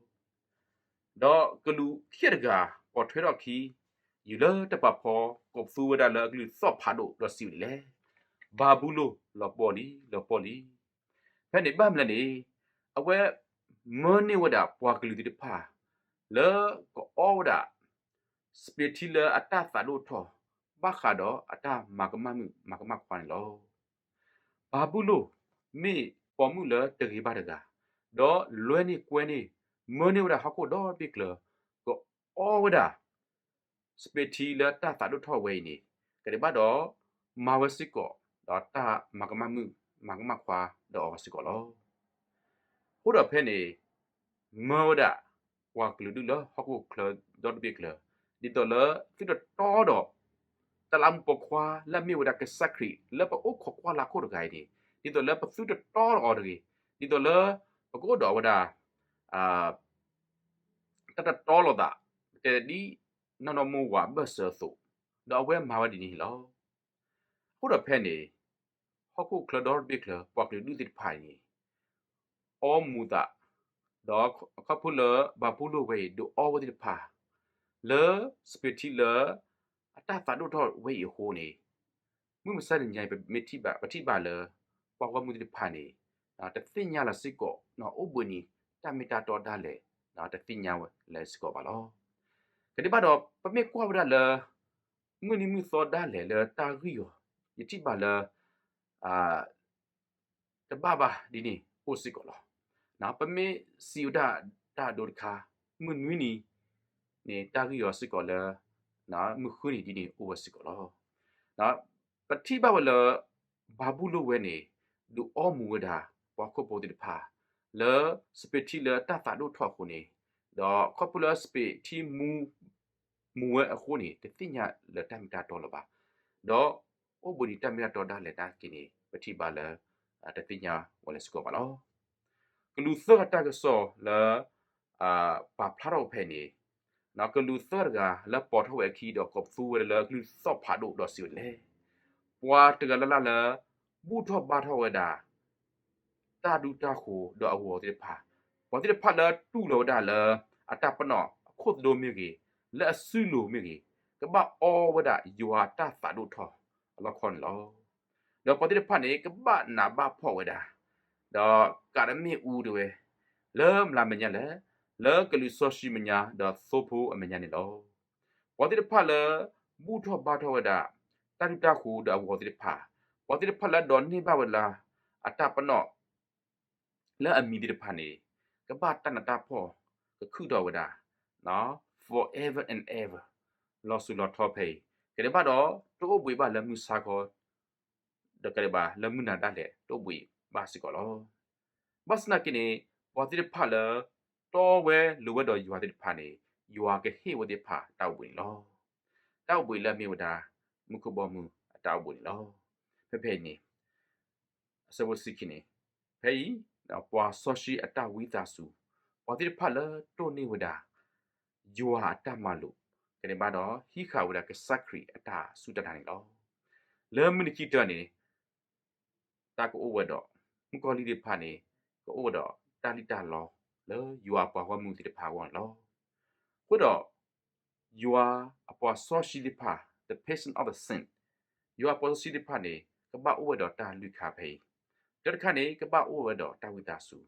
ဒီးကလူးခံဂၤတဂၤ ပိာ်ထွဲထီၣ်အခံ ယူၤလၢတၢ်ပာ်ဖီ ကိးပသူဝဲဒၣ်လၢအကလုၢ်သီၣ်ဖးဒိၣ်ဒီးစံးဝဲဒ်လဲၣ်, ဘၤဘူလိၣ်လီၤပှီၢ်လံ, လီၤပှီၢ်လံ. ဖဲန့ၣ်ဘၣ်မနုၤလဲၣ်န့ၣ်, အဝဲမၢန့ၢ်ဝဲဒၣ်ပှၤကလုာ်သ့ၣ်တဖၣ် လၢကအီဝဲဒၣ် စပံးထံလၢအတၢ်သးဒိၣ်ထီၣ် ဘၣ်ဃးဒီးအတၢ်မၤကမၣ်မုၣ်မၤကမၣ်ခွါန့ၣ်လီၤ. ဘၤဘူလိၣ်မ့ၢ်ပိာ်မုၣ်လၢတဂ့ၤဘၣ်တဂၤ, ဒီးလွဲန့ၢ်ကွဲန့ၢ် မၢန့ၢ်ဝဲဒၣ်ဟီၣ်ခိၣ်ဒီဘ့ၣ်ကျၢၤ ကအီဝဲဒၣ် စပံးထံလၢတၢ်သးဒိၣ်ထီၣ်ဝဲအံၤန့ၣ် ကဒံးဘၣ်ဒီး မၤဝဲစ့ၢ်ကီး ဒီးတၢ်မၤကမၣ်မုၣ်မၤကမၣ်ခွါဒီးအီၤစ့ၢ်ကီးလီၤ. အဃိဒီးဖဲန့ၣ် မၢဝဲဒၣ် ပှၤကလုာ်ဒူၣ်လၢဟီၣ်ခိၣ်ချၢဒီတဘ့ၣ်ကျၢၤ ဒ်သိးလၢသုတတီဒီး တၢ်လၢမူပိာ်ခွါလၢအမ့ၢ်ဝဲဒၣ်ကစၢ်ခရံာ်လၢပအိၣ်ခိးကွၢ်လၢခိၣ်တဂၤအံၤန့ၣ် ဒ်သိးလၢပသုတတီဒီးအီၤတဂ့ၤ, ဒ်သိးလၢ ပကအိၣ်ဒီးဝဲဒၣ် တၢ်တတီလိာ်သး ပတဲဒ်နီၢ်နီၢ်မိၢ်ဝၤဘၢၣ်စၢၤအသိး, ဒီးအဝဲမၤဝဲဒ်န့ၣ်လီၤ. အဃိဒီးဖဲန့ၣ် ဟီၣ်ခိၣ်ချၢဒီတဘ့ၣ်ကျၢၤ ပှၤကလုာ်ဒူၣ်သ့ၣ်တဖၣ်အံၤန့ၣ် အီမူၤသး, ဒီးခီဖျိလၢဘၤဘူလိၣ်ဝဲအံၤ ဒုးအီဝဲသ့ၣ်တဖၣ် လၢစပံးထံလၢ အတၢ်သးဒိၣ်ထီၣ်ဝဲအံၤအဃိန့ၣ် မုၢ်မဆါတနံၤအံၤ ပမ့ၢ်ထံၣ်ဘၣ် ပထံၣ်ဘၣ်လၢ ပှၤဂီၢ်မုၢ်သ့ၣ်တဖၣ်န့ၣ် တသ့ၣ်ညါလီၤစ့ၢ်ကီး အိၣ်ဘှံးနံၤတၢ်မ့ၢ်တၢ်တီဒၣ်လဲာ် တသ့ၣ်ညါဝဲလၢစ့ၢ်ကီးဘၣ်လီၤ. ကဒဲးဘၣ်ဒီး ပမ့ၢ်ကွၢ်ဝဲဒၣ်လၢ မုၢ်နံၤမုၢ်သီဒၣ်လဲာ်လၢတၢ်ဂံၢ်အီၤ, ယထံၣ်ဘၣ်လၢ တဘၣ်ဘၣ်ဒ်န့ၣ်အိၣ်စ့ၢ်ကီးလီၤ. ပမ့ၢ်စံးဝဲဒၣ်တၢ်အဒိတခါ, မုၢ်နွံနံၤန့ၣ် တၢ်ဂံၢ်အီၤစ့ၢ်ကီးလၢ မုၢ်ဃုနံၤဒ်န့ၣ်အိၣ်ဝဲစ့ၢ်ကီးလီၤ. ပထံၣ်ဘၣ်ဝဲလၢ ဘၤဘူလိၣ်ဝဲန့ၣ် ဒုးအီမူၤဝဲဒၣ် ပှၤခိၣ်ဖိသ့ၣ်တဖၣ် လၢစပံးထံလၢတၢ်သးဒိၣ်ထီၣ်အဃိန့ၣ်, ဒီးခီဖျိလၢစပံးထံမူ မူၤဝဲအဃိန့ၣ် တသ့ၣ်ညါလၢတၢ်မ့ၢ်တၢ်တီလၢၤဘၣ်. ဒီးအိၣ်ဘှံးနံၤတၢ်မ့ၢ်တၢ်တီဒၣ်လဲာ်နာ်က့န့ၣ် ပထံၣ်ဘၣ်လၢ တသ့ၣ်ညါဝဲလၢစ့ၢ်ကီးဘၣ်လီၤ. ကလူးသၢဂၤတၢ်ကစီၣ်လၢ ပာ်ဖျါထီၣ်ဝဲဖဲအံၤန့ၣ်, ကလူးသၢဂၤလၢပိာ်ထီၣ်ဝဲအခံဒီး ကိးပသူဝဲဒၣ်လၢကလူးသီၣ်ဖးဒိၣ်ဒီးစံးဝဲဒ်လဲၣ်. ပှၤတဂၤလၢ်လၢ်လၢ ဘူၣ်ထီၣ်ဘါထီၣ်ဝဲဒၣ် တၢ်ဒူတၢ်ဃိၤဒီးအဂီၤသ့ၣ်တဖၣ်, ပှၤသ့ၣ်တဖၣ်လၢတူၢ်လီၤဝဲဒၣ်လၢ အတၢ်ပနီၣ်အခိၣ်သဒိမ့ၢ်ဂ့ၤ, လၢအစုလိၤမ့ၢ်ဂ့ၤ, ကဘၣ်အီဝဲဒၣ်ယွၤတၢ်သးဒိၣ်ထီၣ်အလီၢ်ခီန့ၣ်လီၤ. ဒီးပှၤသ့ၣ်တဖၣ်န့ၣ် ကဘၣ်နးဘၣ်ဖှီၣ်ဝဲဒၣ်, ဒီးကးတမ့ၢ်အူတဝဲ, လၢမတၤမဲာ်ညါလဲၣ်, လၢကလူးစီဆှံမဲာ်ညါ ဒီးသိဖိအမဲာ်ညါန့ၣ်လီၤ. ပှၤသ့ၣ်တဖၣ်လၢ ဘူၣ်ထီၣ်ဘါထီၣ်ဝဲဒၣ် တၢ်ဒူတၢ်ဃိၤဒီးအဂီၤသ့ၣ်တဖၣ်, ပှၤသ့ၣ်တဖၣ်လၢဒိးန့ၢ်ဘၣ်ဝဲဒၣ် အတၢ်ပနီၣ် လၢအမံၤသ့ၣ်တဖၣ်န့ၣ် ကဘၣ်တၢ်နးတၢ်ဖှီၣ် ကခုၣ်ထီၣ်ဝဲဒၣ် forever and ever, လီၤစိၤလီၤထီဖဲအံၤ, ကဒဲးဘၣ်ဒီး တအိၣ်ဘှံးဘၣ်လၢမုၢ်ဆါခီ ဒီးကဒဲးဘၣ်လၢမုၢ်နၤဒၣ်လဲာ်တအိၣ်ဘှံးဘၣ်စ့ၢ်ကီးလီၤ. ဘၣ်ဆၣ်သနာ်က့န့ၣ် ပှၤသ့ၣ်တဖၣ်လၢ တီဝဲလိၤဝဲဒီးယွၤသ့ၣ်တဖၣ်န့ၣ် ယွၤကဟ့ၣ်ဝဲသ့ၣ်တဖၣ်တၢ်အိၣ်ဘှံးန့ၣ်လီၤ. တၢ်အိၣ်ဘှံးလၢအမ့ၢ်ဝဲဒၣ် မူခိၣ်ဘီမုၢ်အတၢ်အိၣ်ဘှံးန့ၣ်လီၤ. ဖဲဖဲအံၤန့ၣ် အဆၢဖိတဆံခံန့ၣ်, ဖဲအံၤ ပှၤစီဆှံအတၢ်ဝံသးစူၤ, ပှၤသ့ၣ်တဖၣ်လၢတိၢ်န့ၢ်ဝဲဒၣ် ယွၤအတၢ်မၤလိာ်, ကဒဲးဘၣ်ဒီး ဟံးဃာ်ဝဲဒၣ်ကစၢ်ခရံာ်အတၢ်စူၢ်တၢ်နာ်န့ၣ်လီၤ. လၢမုၢ်နံၤခံကတၢၢ်န့ၣ် တၢ်ကအိၣ်ဝဲဒီး မုၣ်ကီၤလံၢ်သ့ၣ်တဖၣ်န့ၣ် ကအိၣ်ဝဲဒီးတၢ်လံၣ်တၢ်လီ လၢယွၤအပှၤဂီၢ်မုၢ်သ့ၣ်တဖၣ်အဂီၢ်န့ၣ်လီၤ. အဃိဒီး ယွၤအပှၤစီဆှံသ့ၣ်တဖၣ် the patience of the saint, ယွၤအပှၤစီဆှံသ့ၣ်တဖၣ်န့ၣ် ကဘၣ်အိၣ်ဝဲဒီးတၢ်လွံၢ်ခါဖဲအံၤ, တၢ်တခါန့ၣ် ကဘၣ်အိၣ်ဝဲဒီးတၢ်ဝံသးစူၤ,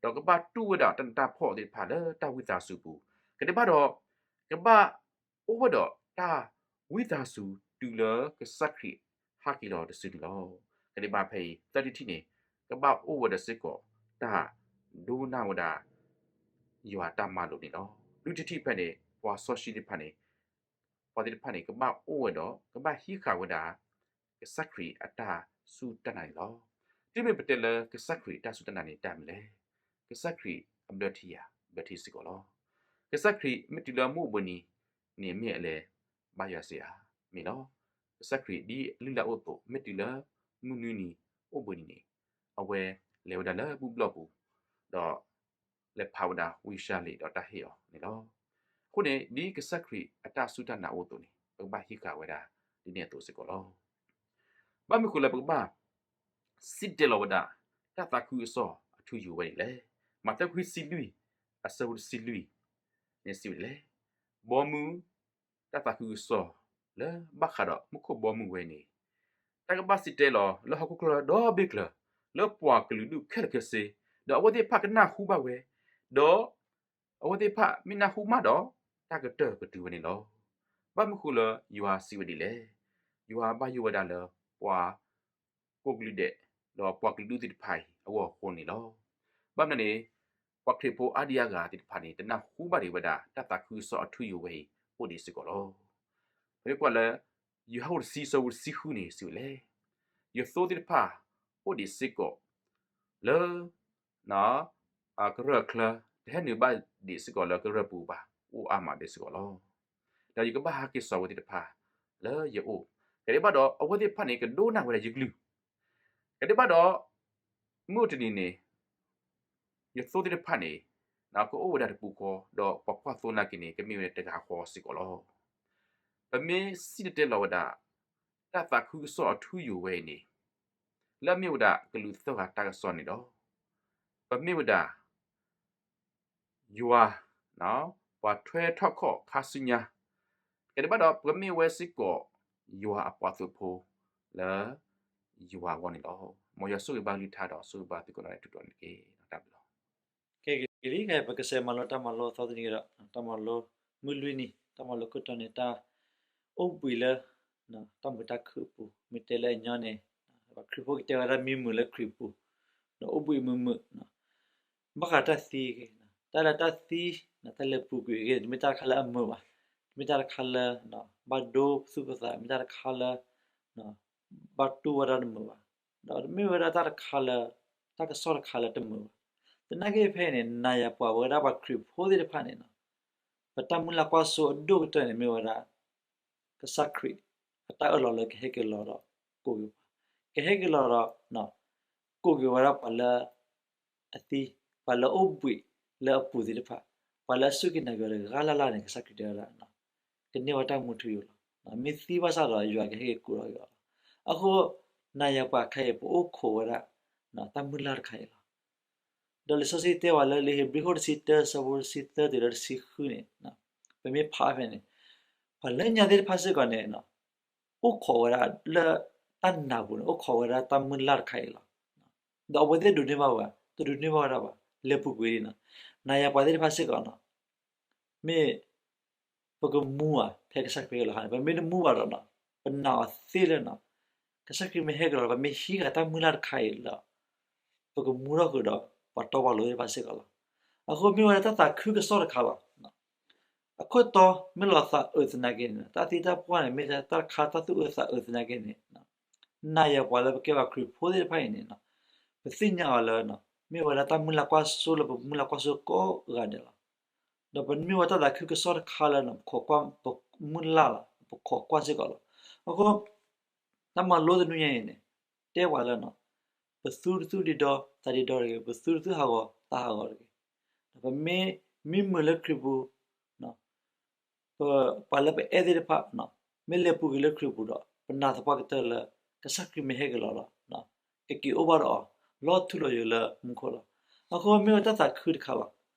ဒီးကဘၣ်တူၢ်ဝဲဒၣ်တၢ်နးတၢ်ဖှီၣ်သ့ၣ်တဖၣ်လၢတၢ်ဝံသးစူၤပူၤ, ကဒဲးဘၣ်ဒီး ကဘၣ်အိၣ်ဝဲဒီးတၢ်ဝံသးစူၤတုၤလၢကစၢ်ခရံာ်ဟဲက့ၤလီၤတစုန့ၣ်လီၤ. ကဒဲးဘၣ်ဖဲအံၤ သၢထံၣ်တထံၣ်န့ၣ် ကဘၣ်အိၣ်ဝဲဒီးစ့ၢ်ကီး တၢ်ဒိကနၣ်ဝဲဒၣ် ယွၤတၢ်မၤလိာ်န့ၣ်လီၤ. လွံၢ်ထံၣ်တထံၣ်ဖဲန့ၣ် ပှၤစီဆှံသ့ၣ်တဖၣ်န့ၣ် ပှၤသ့ၣ်တဖၣ်န့ၣ် ကဘၣ်အိၣ်ဝဲဒီး ကဘၣ်ဟံးဃာ်ဝဲဒၣ် ကစၢ်ခရံာ်အတၢ်စူၢ်တၢ်နာ်န့ၣ်လီၤ. တုၤမ့ၢ်ပတဲလၢကစၢ်ခရံာ်အတၢ်စူၢ်တၢ်နာ်န့ၣ် တၢ်မနုၤလဲၣ်. ကစၢ်ခရံာ်အဘျၢထံဧါ, ဘျၢထံစ့ၢ်ကီးလီၤ. ကစၢ်ခရံာ်မ့ၢ်တုၤလၢမုၢ်အိၣ်ဘှံးနံၤန့ၣ် မ့ၢ်အလဲၤဘါယွၤစ့ၢ်ဧါ, မ့ၢ်လီၤ. ကစၢ်ခရံာ်ဒ်အလုၢ်လၢ်အိၣ်အသိး မ့ၢ်တုၤလၢမုၢ်နွံနံၤအိၣ်ဘှံးနံၤန့ၣ် အဝဲလဲၤဝဲဒၣ်လၢဘူၣ်ဘျီၣ်ပူၤ, ဒီး လဲၤဖးဝဲဒၣ်ဝံယၡါလံာ်ဒီးတၢ်ဟ့ၣ်အီၤန့ၣ်လီၤ. အဃိန့ၣ် ဒ်ကစၢ်ခရံာ်အတၢ်စူၢ်တၢ်နာ်အိၣ်အသိးန့ၣ် ပကဘၣ်ဟံးဃာ်ဝဲဒၣ်ဒ်န့ၣ်အသိးစ့ၢ်ကီးလီၤ. ဘၣ်မနုၤဃိလၢပကဘၣ် စံၣ်တဲၤလီၤဝဲဒၣ် တၢ်သးခုကစီၣ်အထူအယိာ်ဝဲန့ၣ်လဲၣ်. မးသဲခွံဆံလွံၢ် အဆၢဖိတဆံလွံၢ်န့ၣ်စံးဝဲဒ်လဲၣ်. ဘီမုၢ် တၢ်သးခုကစီၣ်လၢဘၣ်ဃးဒီးမူခိၣ်ဘီမုၢ်ဝဲန့ၣ် တၢ်ကဘၣ်စံၣ်တဲၤလီၤလၢဟီၣ်ခိၣ်ချၢဒီဘ့ၣ်ကျၢၤ လၢပှၤကလုာ်ဒူၣ်ခဲလၢာ်ခဲဆ့, ဒီးအဝဲသ့ၣ်တဖၣ်ကနၢ်ဟူဘၣ်ဝဲ, ဒီးအဝဲသ့ၣ်တဖၣ်မ့ၢ်နၢ်ဟူမးဒီး တၢ်ကတၢၢ်ကတုၤဝဲန့ၣ်လီၤ. ဘၣ်မနုၤဃိလၢယွၤစံးဝဲဒ်လဲၣ်. ယွၤဘၣ်ယိၣ်ဝဲဒၣ်လၢပှၤ ကိးကလုာ်ဒဲး ဒီးပှၤကလုာ်ဒူၣ်သ့ၣ်တဖၣ်အံၤအဂီၢ်အဃိန့ၣ်လီၤ. ဘၣ်မနုၤန့ၣ် ပှၤခရံာ်ဖိအါဒံအါဂၤသ့ၣ်တဖၣ်န့ၣ် တနၢ်ဟူဘၣ်ဒံးဝဲဒၣ် တၢ်သးခုကစီၣ်အထူအယိာ်ဝဲအံၤ အိၣ်ဒံးစ့ၢ်ကီးလီၤ. ပမ့ၢ်ကွၢ်လၢ ယိၤဟၣ်တဆံ ဆၢဖိတဆံဃုန့ၣ် စံးဝဲလဲၣ်. ယသိသ့ၣ်တဖၣ် အိၣ်ဒံးစ့ၢ်ကီး လၢ ကရၢၢ်အချၢ တဟဲနုာ်ဘၣ်ဒံးစ့ၢ်ကီးလၢကရၢၢ်ပူၤဘၣ်, အိၣ်အါမးဒံးစ့ၢ်ကီးလီၤ. ဒီးယကဘၣ်ဟဲက့ၤစိာ်ဝဲသ့ၣ်တဖၣ် လၢယအိၣ်, ကဒဲးဘၣ်ဒီး အဝဲသ့ၣ်တဖၣ်န့ၣ် ကဒိကနၣ်ဝဲဒၣ်ယကလုၢ်, ကဒဲးဘၣ်ဒီး မုၢ်တနံၤန့ၣ် ယသိသ့ၣ်တဖၣ်န့ၣ် ကအိၣ်ဝဲဒၣ်တပူၤဃီ, ဒီးပှၤကွၢ်သိနာ်က့န့ၣ် ကမ့ၢ်ဝဲဒၣ်တဂၤဃီစ့ၢ်ကီးလီၤ. ပမ့ၢ်စံၣ်တဲၤတဲလီၤဝဲဒၣ် တၢ်သးခုကစီၣ်အထူအယိာ်ဝဲအံၤန့ၣ် လၢအမ့ၢ်ဝဲဒၣ်ကလူးသၢဂၤတၢ်ကစီၣ်န့ၣ်ဒီး ပမ့ၢ်ဝဲဒၣ် ယွၤ ပှၤထွဲထီၣ်ခီၣ်ခါဆူညါ, ကဒဲးဘၣ်ဒီး ပမ့ၢ်ဝဲစ့ၢ်ကီး ယွၤအပှၤသုးဖိ လၢ ယွၤအဂီၢ်န့ၣ်လီၤ. မ်ယွၤဆိၣ်ဂ့ၤဘၣ်လုၢ်ထါဒီးဆိၣ်ဂ့ၤဘၣ်သုကိးနီၢ်ဂၤဒဲးထူတီၤန့ၣ်တက့ၢ်. တၢ်ဘျုးလီၤ. ဂ့ၤလံ ခဲအံၤ ပကစးမၤလိတၢ်မၤလိအသီတနံၤကဒီး, တၢ်မၤလိမုၢ်လွံၢ်နံၤ, တၢ်မၤလိခိၣ်တီန့ၣ် တၢ်အိၣ်ဘှံးလၢ တၢ်မုာ်တၢ်ခုၣ်အပူၤ, မ့ၢ်တဲလၢအညီန့ၣ် ပှၤခရံာ်ဖိကတဲဝဲဒၣ်မံမုာ်လၢခရံာ်ပူၤ, ဒီးအိၣ်ဘှံးမုာ်မုာ် ဘၣ်ဃးတၢ်သံအဂ့ၢ်, တၢ်လၢတၢ်သံ, တၢ်လဲၤပူၤကွံာ်အဂ့ၢ်န့ၣ် တမ့ၢ်တၢ်တခါလၢအမုာ်ဘၣ်, တမ့ၢ်တၢ်တခါလၢ ဘၣ်ဒိပသူၣ်ပသး, တမ့ၢ်တၢ်တခါလၢ ဘၣ်တူၢ်ဝဲဒၣ်တမုာ်ဘၣ်, ဒီးတမ့ၢ်ဝဲဒၣ်တၢ်တခါလၢ တၢ်ကစီၣ်တခါလၢတမုာ်ဘၣ်. သနာ်က့ဖဲအံၤန့ၣ် နၤယၤပှၤဝဲဒၣ်ပှၤခရံာ်ဖိသ့ၣ်တဖၣ်န့ၣ် ပတၢ်မုၢ်လၢ်ကွၢ်စိအဒိၣ်ကတၢၢ်န့ၣ်မ့ၢ်ဝဲဒၣ် ကစၢ်ခရံာ်အတၢ်အၢၣ်လီၤလၢကဟဲက့ၤလီၤဒီးကိးက့ၤပှၤ, ကဟဲက့ၤလီၤဒီး ကိးက့ၤဝဲဒၣ်ပှၤလၢအသံ, ပှၤလၢအိၣ်ဘှံးလၢအပူၤသ့ၣ်တဖၣ်, ပှၤလၢအစူၢ်က့ၤနာ်က့ၤအီၤတဂၤလၢ်လၢ်န့ၣ် ကစၢ်ခရံာ်တဲဝဲဒၣ် ကန့ၢ်ဝဲတၢ်မူထူယိာ်လီၤ. မ့ၢ်သံဘၣ်ဆၣ်ဒီးယွၤကဟဲက့ၤကိးထီၣ်က့ၤအီၤလီၤ. အဃိ နၤယၤပှၤခဲအံၤ ပအိၣ်ခိးဝဲဒၣ် တၢ်မုၢ်လၢ်တခါအံၤလီၤ. ဒီးလံာ်စီဆှံတဲဝဲလၢ လံာ်ဟ့းဘြံၤခိၣ်တဆံတၢ ဆၢဖိတဆံသၢတုၤလၢတဆံဃုန့ၣ်, ပမ့ၢ်ဖးဖဲန့ၣ်, ပှၤလၢညါသ့ၣ်တဖၣ်စ့ၢ်ကီးန့ၣ် အိၣ်ခိးဝဲဒၣ်လၢတၢ်နာ်ပူၤန့ၣ် အိၣ်ခိးဝဲဒၣ်တၢ်မုၢ်လၢ်တခါအံၤလီၤ. ဒီးအဝဲသ့ၣ်ဒိးန့ၢ်ဘၣ်ဝဲ, တဒိးန့ၢ်ဘၣ်ဝဲဒၣ်ဘၣ်, လဲၤပူၤကွံာ်လံနီၤ. နၤယၤပှၤသ့ၣ်တဖၣ်စ့ၢ်ကီးနီၤ, မ့ၢ် ပကမူဧါ ဖဲကစၢ်ခရံာ်ဟဲက့ၤလီၤအခါန့ၣ်, ပမ့ၢ်တမူဘၣ်ဒီးနီၤ, ပနာ်အီၤသ့လၢနီၤ, ကစၢ်ခရံာ်မ့ၢ်ဟဲက့ၤလီၤ ပမ့ၢ်ဟံးဃာ်တၢ်မုၢ်လၢ်တခါအံၤလီၤ, ပကမူထီၣ်ဃုာ်ဒီး ပှၤတီပှၤလိၤသ့ၣ်တဖၣ်စ့ၢ်ကီးလီၤ. အဃိမ့ၢ်ဝဲဒၣ်တၢ်သးခုကစီၣ်တခါလီၤ. အခိၣ်တီမ့ၢ်လီၤသးအုးသနာ်က့န့ၣ်, တၢ်သံတၢ်ပှၢ်န့ၣ် မ့ၢ်တၢ်တခါတၢ်သူၣ်အုးသးအုးသနာ်က့န့ၣ်, နၤယၤပှၤလၢပကဲပှၤခရံာ်ဖိသ့ၣ်တဖၣ်အံၤန့ၣ်, ပသ့ၣ်ညါအီၤလၢ မ့ၢ်ဝဲဒၣ်တၢ်မုၢ်လၢ်ကွၢ်စိလၢပမုၢ်လၢ်ကွၢ်စိကိးဂၤဒဲးလီၤ. ဒီးပမ့ၢ်ဝဲတၢ်သးခုကစီၣ်တခါလၢ ပခိးကွၢ် ပမုၢ်လၢ်လီၤ, ပခိးကွၢ်စ့ၢ်ကီးလီၤ. အဃိ တၢ်မၤလိတနွံညါအံၤန့ၣ် တဲပှၤလၢ ပသူတသူၣ်ဒံဒီသးဒံဒီတဂ့ၤ, ပသူတသူၣ်ဟးဂီၤသးဟးဂီၤတဂ့ၤ. ပမ့ၢ်မံမုာ်လၢခရံာ်ပူၤ ပပှၤလၢပအဲၣ်သ့ၣ်တဖၣ် မ့ၢ်လဲၤပူၤကွံာ်လၢခရံာ်ပူၤဒီး ပနာ်သပှၢ်ကတၢၢ်လၢ ကစၢ်ခရံာ်မ့ၢ်ဟဲက့ၤလီၤဒီး ကက့ၤအိၣ်ဘၣ်ဒီးအီၤ လီၤထူလီၤယိာ်လၢမူခိၣ်လီၤ. အဃိမ့ၢ်ဝဲတၢ်သးခုတခါလီၤ.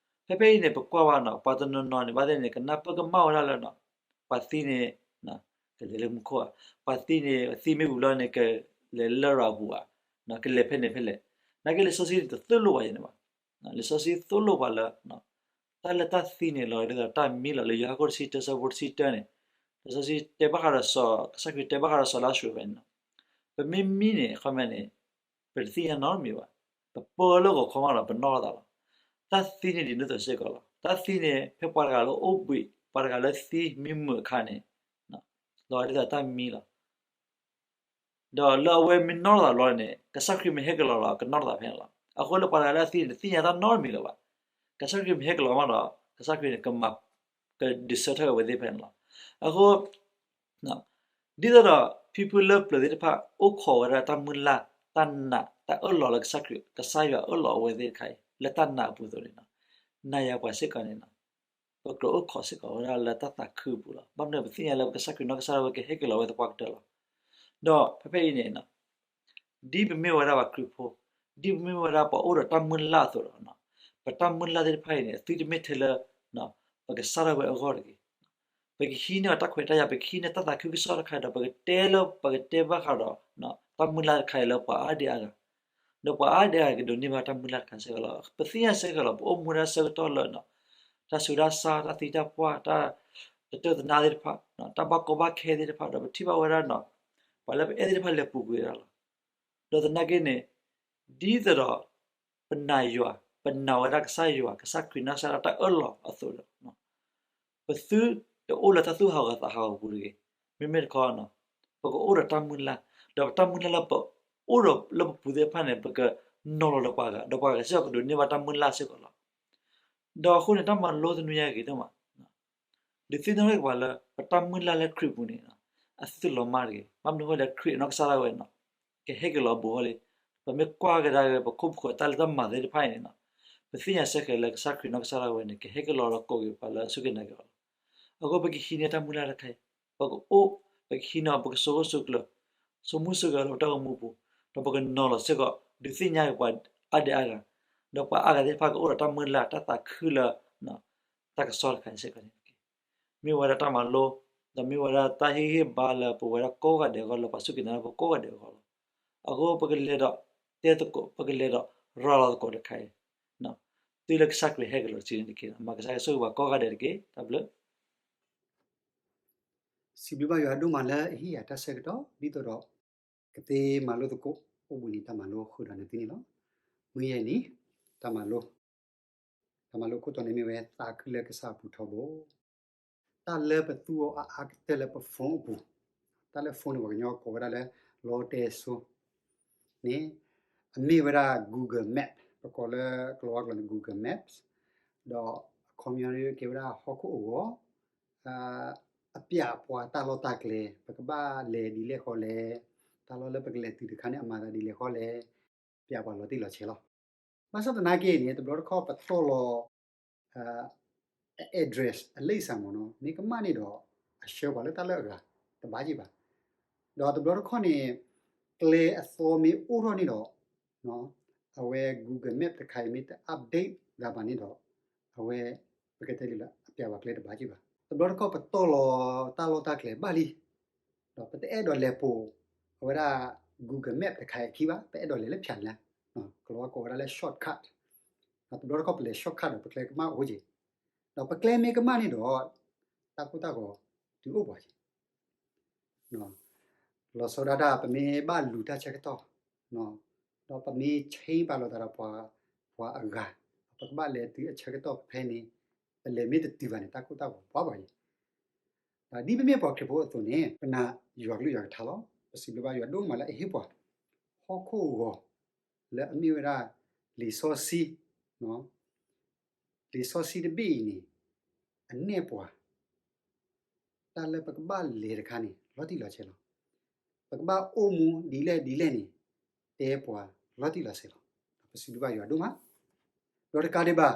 ဖဲဖဲအံၤန့ၣ် ပကွၢ်ဘၣ်နီၤ ပှၤတနီၤနီၤန့ၣ် ဘၣ်သ့ၣ်န့ၣ် ကနၢ်ပၢၢ်ကမၣ်ဝဲဒၣ်လၢနီၤ ပှၤသံန့ၣ် ကလဲၤလၢမူခိၣ်ဧါ, ပှၤသံန့ၣ် သံမ့ၢ်ဝံၤလီၤန့ၣ် ကလဲၤလၢရၤပူၤဧါ, ကလဲၤဖဲန့ၣ်ဖဲလဲၣ်. နာ်က့လံာ်စီဆှံန့ၣ် တသိၣ်လိဘၣ်ယဲန့ၣ်ဘၣ်. လံာ်စီဆှံသိၣ်လိပှၤလၢ တၢ်လၢတၢ်သံန့ၣ် လီၤဒ်သိးတၢ်မံလီၤ. လၢယိၤဟၣ်ခိၣ်တဆံတၢ ဆၢဖိတဆံတၢန့ၣ် လံာ်စီဆှံတဲဘၣ်ဃးဒီးစီၤ ကစၢ်ခရံာ်တဲဘၣ်ဃးဒီးစီၤလါစရူးဖဲန့ၣ်နီၤ, ပမ့ၢ်မံန့ၣ် အခီပညီန့ၣ် ပတသ့ၣ်ညါနီတမံၤဘၣ်. ပပၢလၢဂီၤခီမးဒီး ပနီၣ်ထီၣ်သးလီၤ. တၢ်သံန့ၣ်ဒ်န့ၣ်အသိးစ့ၢ်ကီးလီၤ. တၢ်သံန့ၣ် ဖဲပှၤတဂၤလၢအိၣ်ဘှံး ပှၤတဂၤလၢသံမံမုာ်အခါန့ၣ် လီၤဒ်သိးတၢ်မံလီၤ. ဒီးလၢအဝဲမ့ၢ်နီၣ်ထီၣ်သးဘျီန့ၣ် ကစၢ်ခရံာ်မ့ၢ်ဟဲက့ၤလီၤဒီး ကနီၣ်ထီၣ်သးဖဲန့ၣ်လီၤ. အဃိလၢပှၤတဂၤလၢအသံန့ၣ် တသ့ၣ်ညါတၢ်နီတမံၤလၢၤဘၣ်. ကစၢ်ခရံာ်မ့ၢ်ဟဲက့ၤလီၤမးဒီး ကစၢ်ခရံာ်န့ၣ် ကမၤ ကဒုးဆၢထၢၣ်ဝဲသ့ၣ်ဖဲန့ၣ်လီၤ. အဃိ ဒ်သိးဒီး ဖံဖုလၢပျၢၤသ့ၣ်တဖၣ် အိၣ်ခိးဝဲဒၣ်တၢ်မုၢ်လၢ် တၢ်နာ် တၢ်အၢၣ်လီၤလၢကစၢ်ခရံာ် ကစၢ်ယွၤအၢၣ်လီၤအဝဲသ့ၣ်တခါအံၤ လၢတၢ်နာ်အပူၤအသိးန့ၣ်နီၤ, နၤယၤပှၤစ့ၢ်ကီးန့ၣ်နီၤ ပကြၢးအိၣ်ခိးစ့ၢ်ကီးဝဲဒၣ်လၢတၢ်သးခုအပူၤလီၤ. ဘၣ်မနုၤပသ့ၣ်ညါလၢပကစၢ်ခရံာ်နီၢ်ကစၢ်ဒၣ်ဝဲကဟဲက့ၤလီၤဝဲသပှၢ်ကတၢၢ်လီၤ. ဒီးဖဲဖဲအံၤန့ၣ် ဒ်ပမ့ၢ်ဝဲဒၣ်ပှၤခရံာ်ဖိ, ဒ်ပမ့ၢ်ဝဲဒၣ်ပှၤအိၣ်ဒီးတၢ်မုၢ်လၢ်အသိးဒီး ပတၢ်မုၢ်လၢ်သ့ၣ်တဖၣ်အံၤန့ၣ် သုတမ့ၢ်ထဲလၢ ပကစၢ်ဒၣ်ဝဲအဂီၢ်တဂ့ၤ. ပကဟံးန့ၢ်အီၤတၢ်ခွဲးတၢ်ယာ်, ပကဟံးန့ၢ်တၢ်သးခုကစီၣ်တခါဒီး ပကတဲလၢ ပကတဲဘၣ်ဃးဒီး တၢ်မုၢ်လၢ်တခါအံၤလၢပှၤအါဒံအါဂၤ, ဒီးပှၤအါဒံအါဂၤကဒိးန့ၢ်ဘၣ်တၢ်မုၢ်လၢ်တခါစ့ၢ်ကီးလီၤ. ပသ့ၣ်ညါစ့ၢ်ကီးလီၤ ပအိၣ်မူဒၣ်ဆၢကတီၢ်လၢ တၢ်ဆူးတၢ်ဆါ, တၢ်သံတၢ်ပှၢ်, တၢ်တတၢၢ်တနါသ့ၣ်တဖၣ်, တၢ်ဘၣ်ကီဘၣ်ခဲသ့ၣ်တဖၣ်ဒီး ပထံၣ်ဘၣ်ဝဲဒၣ် ပှၤလၢပအဲၣ်သ့ၣ်တဖၣ်လဲၤပူၤကွံာ်ဝဲဒၣ်လီၤ. ဒီးသနာ်က့န့ၣ် ဒ်သိးဒီး ပနာ်ယွၤ, ပနာ်ဝဲဒၣ်ကစၢ်ယွၤ, ကစၢ်ခရံာ်နီၢ်ကစၢ်ဒၣ်တၢ်အၢၣ်လီၤအသိးဒီး ပသုတအိၣ်လၢတၢ်သူၣ်ဟးဂီၤသးဟးဂီၤပူၤတဂ့ၤ. မ့မ့ၢ်တခီ ပကအိၣ်ဒီးတၢ်မုၢ်လၢ်, ဒီးပတၢ်မုၢ်လၢ်လၢပအိၣ်ဒီးလၢပပူၤသ့ၣ်တဖၣ်န့ၣ် ပကနီၤလီၤဒီးပှၤဂၤ, ဒီးပှၤဂၤစ့ၢ်ကီးကဒိးန့ၢ်ဘၣ်တၢ်မုၢ်လၢ်စ့ၢ်ကီးလီၤ. ဒီးအဃိန့ၣ် တၢ်မၤလိတနွံညါဂ့ၤဒိၣ်မး ဒုးသ့ၣ်နီၣ်ထီၣ်က့ၤပှၤလၢ ပတၢ်မုၢ်လၢ်လၢခရံာ်ပူၤန့ၣ် အသုတလီၤမၢ်တဂ့ၤ. ဘၣ်မနုၤအဃိလဲၣ် ခရံာ်အနီၢ်ကစၢ်ဒၣ်ဝဲနီၤ ကဟဲက့ၤလီၤဘူးဟီလံ. ပမ့ၢ်ကွၢ်ကဒါက့ၤ ပခိၣ်ပဃၢၤတၢ်လၢတၢ်မၤသ့ၣ်တဖၣ်အံၤန့ၣ်နီၤ ပသ့ၣ်ညါစ့ၢ်ကီးလၢကစၢ်ခရံာ်နီၢ်ကစၢ်ဒၣ်ဝဲန့ၣ် ကဟဲက့ၤလီၤဒီးကိးက့ၤပှၤလၢအစူၢ်က့ၤနာ်က့ၤအီၤလီၤ. အဃိပကဟံးန့ၢ်တၢ်မုၢ်လၢ်တခါအံၤ ပကအိၣ် ပကဟံးန့ၢ်အီၤ ပကစိာ်ခိၣ်စိာ်ကျၢၤ စိာ်မူစိာ်ဂဲၤလၢပတၢ်အိၣ်မူပူၤ ဒီးပကနီၤလီၤစ့ၢ်ကီး ဒုးသ့ၣ်ညါက့ၤပှၤအါဒံအါဂၤ ဒီးပှၤအါဂၤသ့ၣ်တဖၣ်ကအိၣ်ဒီးတၢ်မုၢ်လၢ်တၢ်သးခုလၢ တၢ်ကစီၣ်တခါအံၤစ့ၢ်ကီးန့ၣ်တက့ၢ်. မ့ၢ်ဝဲဒၣ်တၢ်မၤလိ ဒီးမ့ၢ်ဝဲဒၣ်တၢ်ဟ့ၣ်ဂံၢ်ဟ့ၣ်ဘါလၢပဝဲဒၣ်ကိးဂၤဒဲးအဂီၢ် လၢပှၤစူၢ်က့ၤနာ်က့ၤပှၤကိးဂၤဒဲးအဂီၢ်လီၤ. အဃိပကလဲၤဒီးတဲသကိး ပကလဲၤဒီးရၤလီၤသကိးတခါအံၤ တုၤလၢကစၢ်ခရံာ်ဟဲက့ၤလီၤတစုန့ၣ်တက့ၢ်. မ်ကစၢ်ယွၤဆိၣ်ဂ့ၤပှၤကိးဂၤဒဲးတက့ၢ်. တၢ်ဘျုး စံးဘျုးဘၣ်ယွၤဒိၣ်မးလၢအဟ့ၣ်ယၤတၢ်ဆၢကတီၢ် ဒ်သိးဒီး ကသ့မၤလိသကိး အိၣ်ဘှံးနံၤတၢ်မၤလိဃုာ်ဒီးနသုန့ၣ်လီၤ. မုၢ်ယဲၢ်နံၤ တၢ်မၤလိ တၢ်မၤလိခိၣ်တီန့ၣ်မ့ၢ်ဝဲ သးခုလၢကစၢ်အပူၤထီဘိ. တၢ်လၢပသူအီၤအါအါကတၢၢ်လၢပ phone အပူၤ, တၢ်လၢ phone န့ၣ် ပှၤကညီကိးဝဲဒၣ်လၢ လီတဲစိ န့ၣ် အမ့ၢ်ဝဲဒၣ် Google Map, ပကိးလၢကလၤဝါကျိာ်န့ၣ် Google Maps, ဒီးအခီပညီကဲဝဲဒၣ်ဟီၣ်ခိၣ်အဂီၤ, အပျးပှၤတၢ်လီၢ်တၢ်ကျဲ, ပကဘၣ်လဲၤဒ်လဲၣ်ဃီလဲၣ်, တၢ်လီၢ်လၢပကလဲၤတုၤတခါန့ၣ် အမၤသးဒ်လဲၣ်ဃီလဲၣ်, ပျးပှၤလီၤတံၢ်လီၤဆဲးလီၤ. ဘၣ်ဆၣ်သနာ်က့န့ၣ် တဘျီတခီၣ်ပတီၢ်လီၤ address အလံာ်စၢ်မ့ၢ်နီၤ မ့ၢ်ကမၣ်န့ၣ်ဒီး အဆှၢပှၤလၢတၢ်လၢအဂၤ တဘၣ်က့ၤဘၣ်. ဒီးတဘျီတခီၣ်န့ၣ် ကျဲအသီမ့ၢ်အိၣ်ထီၣ်န့ၣ်ဒီး အဝဲ Google Map တခါအံၤမ့ၢ်တ update သးဘၣ်န့ၣ်ဒီး အဝဲ ပကတဲဒ်လဲၣ် အပျးပှၤကျဲတဘၣ်က့ၤဘၣ်. တဘျီတခီၣ်ပတီၢ်လီၤတၢ်လီၢ်တၢ်ကျဲဘၣ်လံ ဒီးပတအဲၣ်ဒိးလဲၤပိာ် အဝဲဒၣ် Google Map တခါအံၤအခံဘၣ်, ပအဲၣ်ဒိးလဲၤလၢဖၠးလၢ ကလၤဝါကိးဝဲဒၣ်လၢ shortcut, ဒီးတဘျီတခီၣ်ပလဲၤ shortcut ဒီးပကျဲကမၣ်အိၣ်က့ၤ, ဒီးပကျဲမ့ၢ်ကမၣ်န့ၣ်ဒီး တၢ်ကိၢ်တၢ်ဂီၤတုၤအိၣ်ပှၤက့ၤ လီၤဆီဒၣ်တၢ် ပမ့ၢ်ဘၣ်လူၤတၢ်ဆၢကတီၢ်, ဒီးပမ့ၢ် change ပာ်လီၤသးဒီးပှၤအဂၤ, ပကဘၣ်လဲၤတုၤအဆၢကတီၢ်ဖဲန့ၣ်, ပလဲၤမ့ၢ်တတုၤဘၣ်န့ၣ် တၢ်ကိၢ်တၢ်ဂီၤပှၤပှၤက့ၤ. ဒီးဒ်ပမ့ၢ်ပှၤခရံာ်ဖိအသိးန့ၣ် ပနာ်ယွၤကလုၢ်ယွၤကထါလီၤ. ပစံးဘျုးဘၣ်ယွၤဒိၣ်မးလၢအဟ့ၣ်ပှၤ ဟီၣ်ခိၣ်အဂီၤ လၢအမ့ၢ်ဝဲဒၣ် လံာ်စီဆှံ, လံာ်စီဆှံတဘ့ၣ်အံၤန့ၣ် အနဲၣ်ပှၤ တၢ်လၢပကဘၣ်လဲၤတခါန့ၣ် လီၤတံၢ်လီၤဆဲးလီၤ. ပကဘၣ်အိၣ်မူဒ်လဲၣ်ဒ်လဲၣ်န့ၣ် တဲပှၤလီၤတံၢ်လီၤဆဲးလီၤ. ပစံးဘျုးဘၣ်ယွၤဒိၣ်မး. ဒီးတကးဒံးဘၣ်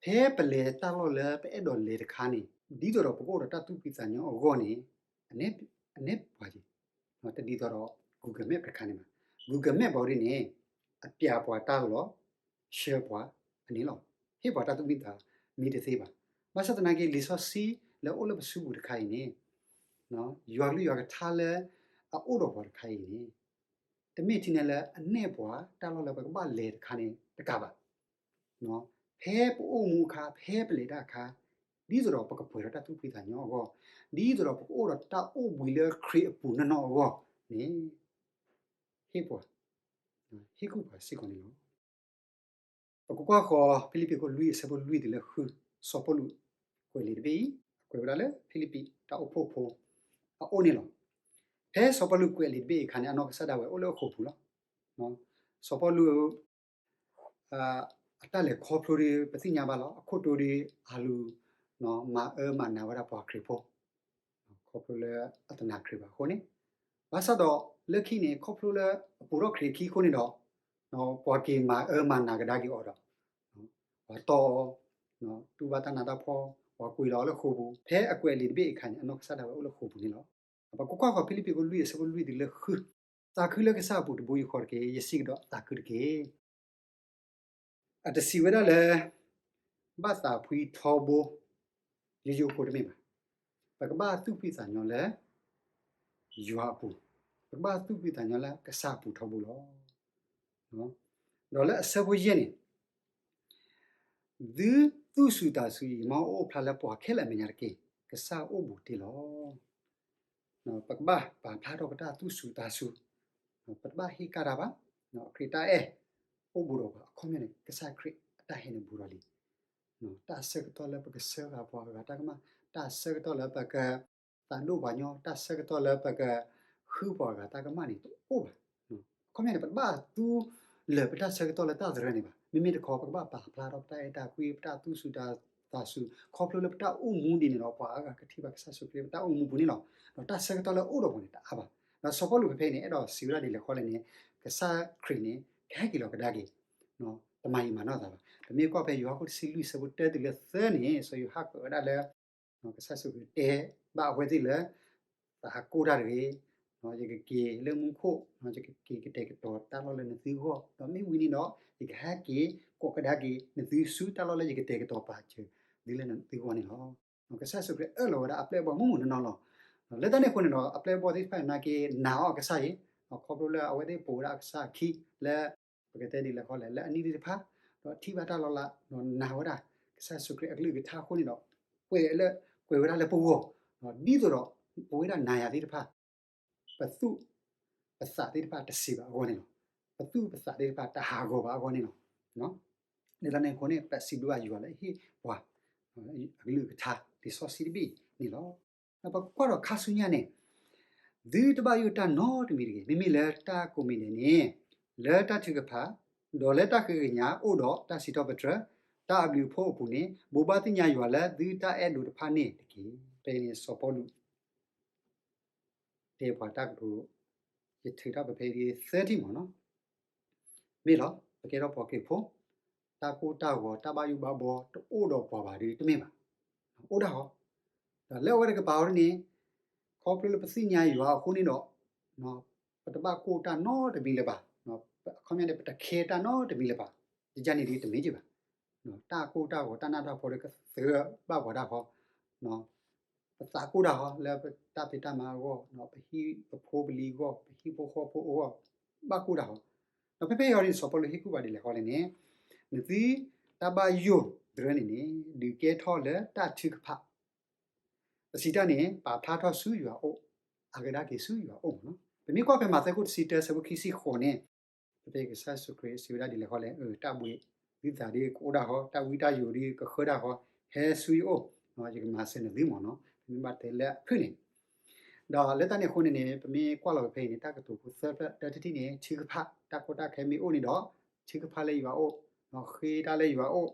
ဖဲပလဲၤတၢ်လီၢ်လၢပအဲၣ်ဒိးလဲၤတခါန့ၣ် ဒ်သိးဒီးပကအိၣ်ဒီးတၢ်သူၣ်ဖှံသးညီအဂီၢ်န့ၣ် အနဲၣ်ပှၤက့ၤ, တဒ်သိးဒီး Google Map တခါန့ၣ်ဘၣ်. Google Map ဘၣ်ဒ်န့ၣ် အပျးပှၤတၢ်လီၤ ဆှၢပှၤအန့ၣ်လီၤ. ဟ့ၣ်ပှၤတၢ်သူၣ်ဖှံသးမံတသ့ဘၣ်. ဘၣ်ဆၣ်သနာ်က့ လံာ်စီဆှံလၢအိၣ်လၢပစုပူၤတခါအံၤန့ၣ် ယွၤကလုၢ်ယွၤကထါလၢအအိၣ်ဒီးပှၤတခါအံၤန့ၣ် တမ့ၢ်ထဲန့ၣ်လၢအနဲၣ်ပှၤတၢ်လီၢ်လၢပကဘၣ်လဲၤတခါန့ၣ်တကးဘၣ်. ဖဲပအိၣ်မူအခါ ဖဲပလဲၤတၢ်အခါ ဒ်သိးဒီးပကပှဲၤဒီးတၢ်သူၣ်ဖှံသးညီအဂီၢ်, ဒ်သိးဒီးပကအိၣ်ဒီးတၢ်အိၣ်ဘှံးလၢခရံာ်အပူၤနီၢ်နီၢ်အဂီၢ်န့ၣ် ဟ့ၣ်ပှၤ, ဟ့ၣ်ကူၣ်ပှၤစ့ၢ်ကီးန့ၣ်လီၤ. ပကကွၢ်ဃီၤဖံလံးပံးခိၣ်လွံၢ်အဆၢဖိလွံၢ်တုၤလၢဃု, စီၤပီလူးကွဲးလံာ်တဘ့ၣ်အံၤ, အကွဲးဝဲဒၣ်လၢဖံလံးပံးတၢ်အိၣ်ဖှိၣ်ဖိအအိၣ်န့ၣ်လီၤ. ဖဲစီၤပီလူးကွဲးလံာ်တဘ့ၣ်အခါန့ၣ် အနီၢ်ကစၢ်ဒၣ်ဝဲအိၣ်လၢအဃိာ်ပူၤလီၤ. စီၤပီလူး အတၢ်လဲၤခီဖျိဒီး ပသ့ၣ်ညါဘၣ်လီၤ. အခိၣ်တီဒီး အလူၤ မၤအၢမၤနးဝဲဒၣ်ပှၤခရံာ်ဖိ ခီဖျိလၢအတနာ်ခရံာ်ဘၣ်အဃိန့ၣ်, ဘၣ်ဆၣ်ဒီးလၢခံန့ၣ် ခီဖျိလၢအပူၤထီၣ်ခရံာ်အခံအဃိန့ၣ်ဒီး ပှၤက့ၤမၤအၢမၤနးကဒါက့ၤအီၤဒီး ပှၤတီၢ်အီၤ, တူၢ်ဘၣ်တၢ်နးတၢ်ဖှီၣ်, ပှၤကွံာ်လီၤအီၤလၢဃိာ်ပူၤ, ဖဲအကွဲးလံာ်တဘ့ၣ်အခါန့ၣ် အနီၢ်ကစၢ်ဒၣ်ဝဲအိၣ်လၢဃိာ်ပူၤန့ၣ်လီၤ. ပကကွၢ်ဃီၤဖံလံးပံးခိၣ်လွံၢ်အဆၢဖိလွံၢ်တုၤလၢဃု, သးခုလၢကစၢ်အပူၤတဘိယူၢ်ဃီတက့ၢ်, ယစံးကဒီးသးခုတက့ၢ်. အတစံးဝဲဒၣ်လၢ ဘၣ်သးဖှံထီဘိ ယိယိဖိတမ့ၢ်ဘၣ်. ပကဘၣ်သူၣ်ဖှံသးညီလၢ ယွၤအပူၤ, ပကဘၣ်သူၣ်ဖှံသးညီလၢကစၢ်အပူၤထီဘိလီၤ. ဒီးလၢအဆၢဖိယဲၢ်န့ၣ် သုသူၣ်စူၤသးစူၤအံၤ မ်အအိၣ်ဖျါလၢပှၤခဲလၢာ်အမဲာ်ညါတက့ၢ်. ကစၢ်အိၣ်ဘူးတ့ၢ်လီၤ. ပကဘၣ်ပာ်ဖျါထီၣ်ပတၢ်သူၣ်စူၤသးစူၤ, ပတဘၣ်ဟ့ၣ်ကၣ်တၢ်ဘၣ်. ခရံာ်တၢ်အဲၣ်အိၣ်ဘူးဒီးပှၤအခီပညီန့ၣ် ကစၢ်ခရံာ်အတၢ်ဟဲန့ၣ်ဘူးဒီးလံ. တၢ်ဆၢကတီၢ်လၢပကစၢဃာ်ပှၤအဂၤတၢ်ကမၣ်, တၢ်ဆၢကတီၢ်လၢပက သးဒိၣ်ပှၤညီ, တၢ်ဆၢကတီၢ်လၢပကဃုပှၤအဂၤတၢ်ကမၣ်န့ၣ် တအိၣ်ဘၣ်. အခီပညီန့ၣ် ပတဘၣ်သူလၢာ်ပတၢ်ဆၢကတီၢ်လၢတၢ်သရၢန့ၣ်ဘၣ်. မ့မ့ၢ်တခီ ပကဘၣ်ပာ်ဖျါထီၣ်ပတၢ်အဲၣ်တၢ်ကွံ, ပတၢ်သူၣ်စူၤသးစူၤ, ခီဖျိလၢပတၢ်အိၣ်မူဒ်န့ၣ်ဒီး ပှၤအါဂၤကထံၣ်ဘၣ်ကစၢ်ယ့ၣ်ၡူးခရံာ်လၢပတၢ်အိၣ်မူပူၤန့ၣ်လီၤ. ဒီးတၢ်ဆၢကတီၢ်လၢအအိၣ်ဒီးပှၤန့ၣ် တအါဘၣ်. ဒီးစီၤပီလူးဖဲဖဲအံၤန့ၣ် အဲၣ်ဒိးစံးဝဲဒၣ်ဒ်လဲၣ်ဃီလဲၣ်န့ၣ်, ကစၢ်ခရံာ်န့ၣ် ကဟဲက့ၤလီၤကဒါက့ၤ, တမၤယံာ်မၤနီၢ်သးဘၣ်. ပမ့ၢ်ကွၢ်ဖဲယိၤဟၣ်ခိၣ်တဆံလွံၢ်အဆၢဖိတၢတုၤလၢသၢန့ၣ် စီၤယိၤဟၣ်ကွဲးဝဲဒၣ်လၢ ကစၢ်ယ့ၣ်ၡူးခရံာ်တဲဘၣ်အဝဲသ့ၣ်လၢ သးကိၢ်တၢ်တဂ့ၤ, ယကက့ၤလၢမူခိၣ်, ယကက့ၤကတဲာ်ကတီၤတၢ်လီၢ်လၢနသုဂီၢ်, ဒီးမ့ၢ်ဝံၤန့ၣ်ဒီး ယကဟဲက့ၤကိးကဒါက့ၤနသုဆူတၢ်လီၢ်လၢယကတဲာ်ကတီၤပာ်စၢၤသုလၢနသုဂီၢ်န့ၣ်လီၤ. ကစၢ်ယ့ၣ်ၡူးခရံာ်အၢၣ်လီၤဝဲဒၣ်အပျဲၢ်အဘီၣ်မုၢ်မုၢ်နီၢ်နီၢ်လီၤ. လၢတၢ်န့ၣ်အဃိန့ၣ်ဒီး အပျဲၢ်အဘီၣ်သ့ၣ်တဖၣ်နာ်က့နာ်အီၤအကစၢ်အံၤ, ခီဖျိလၢအဝဲသ့ၣ်ပိာ်ဝဲဒၣ်အကစၢ်အခံလၢ ပကတဲဒ်လဲၣ်ဃီလဲၣ် လၢအနံၣ်သ့ၣ်တဖၣ်, ဒီးထံၣ်ဘၣ်တၢ်လီၤလး, နာ်ဝဲဒၣ်ကစၢ်ယ့ၣ်ၡူးခရံာ်အကလုၢ်ကထါအဃိန့ၣ်ဒီး, ကွဲးလၢ, ကွဲးဝဲဒၣ်လၢပဂီၢ်, ဒ်သိးဒီးပဝဲဒၣ်နၤယၤသ့ၣ်တဖၣ် ပသူၣ်ပသးသ့ၣ်တဖၣ်တစံးဘၣ်အဂီၢ်န့ၣ်လီၤ. ပသူၣ်ပသးသ့ၣ်တဖၣ်တဟးဂီၤဘၣ်အဂီၢ်န့ၣ်လီၤ. လၢတၢ်န့ၣ်အဃိန့ၣ် ပစံးဘျုးဘၣ်ယွၤလၢအဟ့ၣ်ပှၤ အကလုၢ်ကထါ လံာ်စီဆှံတဘ့ၣ်အံၤန့ၣ်လီၤ. ဒီးပကွၢ်ဒီးခါဆူညါန့ၣ်, သုတဘၣ်ယိၣ်တၢ်နီတမံၤတဂ့ၤ. မ့မ့ၢ်လၢတၢ်ကိးမံၤဒဲးန့ၣ်, လၢတၢ်ထုကဖၣ်, ဒီးလၢတၢ်ဃ့ကညးအိၣ်ဒီးတၢ်စံးထီၣ်ပတြၢၤ, တၢ်အဘျုးအဖှိၣ်အပူၤန့ၣ် ဘိးဘၣ်သ့ၣ်ညါယွၤလၢသုတၢ်အဲၣ်ဒိးတဖၣ်န့ၣ်တက့ၢ်. ဖဲန့ၣ်စီၤပီလူး တဲပှၤတၢ်ကတိၤ, ယထုးထီၣ်ပဖဲဒၣ်သၢထံၣ်မ့ၢ်နီၤ, မ့ၢ်လီၤ ပကဲထီၣ်ပှၤခရံာ်ဖိ, တၢ်ကိၢ်တၢ်ဂီၤ တၢ်ဘၣ်ယိၣ်ဘၣ်ဘီတအိၣ်ဒီးပှၤဘၣ်ဒီးတမ့ၢ်ဘၣ်, အိၣ်ဒၣ်ဃီ, ဒီးလၢအဝဲတကပၤအီၤဒ်န့ၣ်, ခီဖျိလၢပသ့ၣ်ညါယွၤအဃိန့ၣ်ဒီး, ပတဘၣ်ကိၢ်တၢ်နီတမံၤလၢၤဘၣ်, အခီပညီန့ၣ် ပတခဲတၢ်နီတမံၤလၢၤဘၣ်, ယန့ၣ်ဒ်တမ့ၢ်က့ၤဘၣ်. တၢ်ကိၢ်တၢ်ဂီၤ တၢ်နးတၢ်ဖှီၣ်ဒီးကသၢဘၣ်ပှၤတၢ်ဃီ, ပသးကိၢ်တၢ်ဃီ လၢပတၢ်ဖံးတၢ်မၤအဂီၢ်, ပဟံၣ်ပဖိပလံၤအဂီၢ်, ပဟံၣ်ဖိဃီဖိအဂီၢ်, ဘၣ်ကိၢ်တၢ်ဃီ, ဒီးဖဲဖဲအံၤအီၤဒ်န့ၣ် စီၤပီလူးဟ့ၣ်ကူၣ်ဘၣ်ဒ်လဲၣ်ဃီလဲၣ်န့ၣ်, နသုတၢ်ဘၣ်ယိၣ်တရၢန့ၣ်န့ၣ် ဒုးကဲထီၣ်လၢတၢ်ထုကဖၣ် ပစံးတၢ်န့ၣ် ပာ်ဖျါထီၣ်ဆူယွၤအအိၣ်, အါကဒါက့ၤဆူယွၤအအိၣ်မ့ၢ်နီၤ. ပမ့ၢ်ကွၢ်ဖဲမးသဲခိၣ်တဆံတၢ ဆၢဖိခံဆံဃိးန့ၣ်, ဖဲကစၢ်ယ့ၣ်ၡူးခရံာ်စံးဝဲဒၣ်ဒ်လဲၣ်ဃီလဲၣ်, တၢ်ဘှံးသုသးဒ်ကအိၣ်ဒၣ်ဃီ, တၢ်ဝံတၢ်ယိာ်ဒ်ကဃၢဒၣ်ဃီ, ဟဲဆူယအိၣ်, ယကမၤစၢၤနသုမ့ၢ်နီၤ. ပမ့ၢ်ဘၣ်တဲလၢအဖုၣ်န့ၣ်, ဒီးလၢတၢ်န့ၣ်အဃိန့ၣ်န့ၣ် ပမ့ၢ်ကွၢ်လီၤဖဲအံၤန့ၣ် တၢ်ကတိၤဖိသၢဖျၢၣ်တၢတထံၣ်န့ၣ် ထုကဖၣ်, တၢ်ကီတၢ်ခဲမ့ၢ်အိၣ်န့ၣ်ဒီး, ထုကဖၣ်လၢယွၤအအိၣ်, ဃ့တၢ်လၢယွၤအအိၣ်,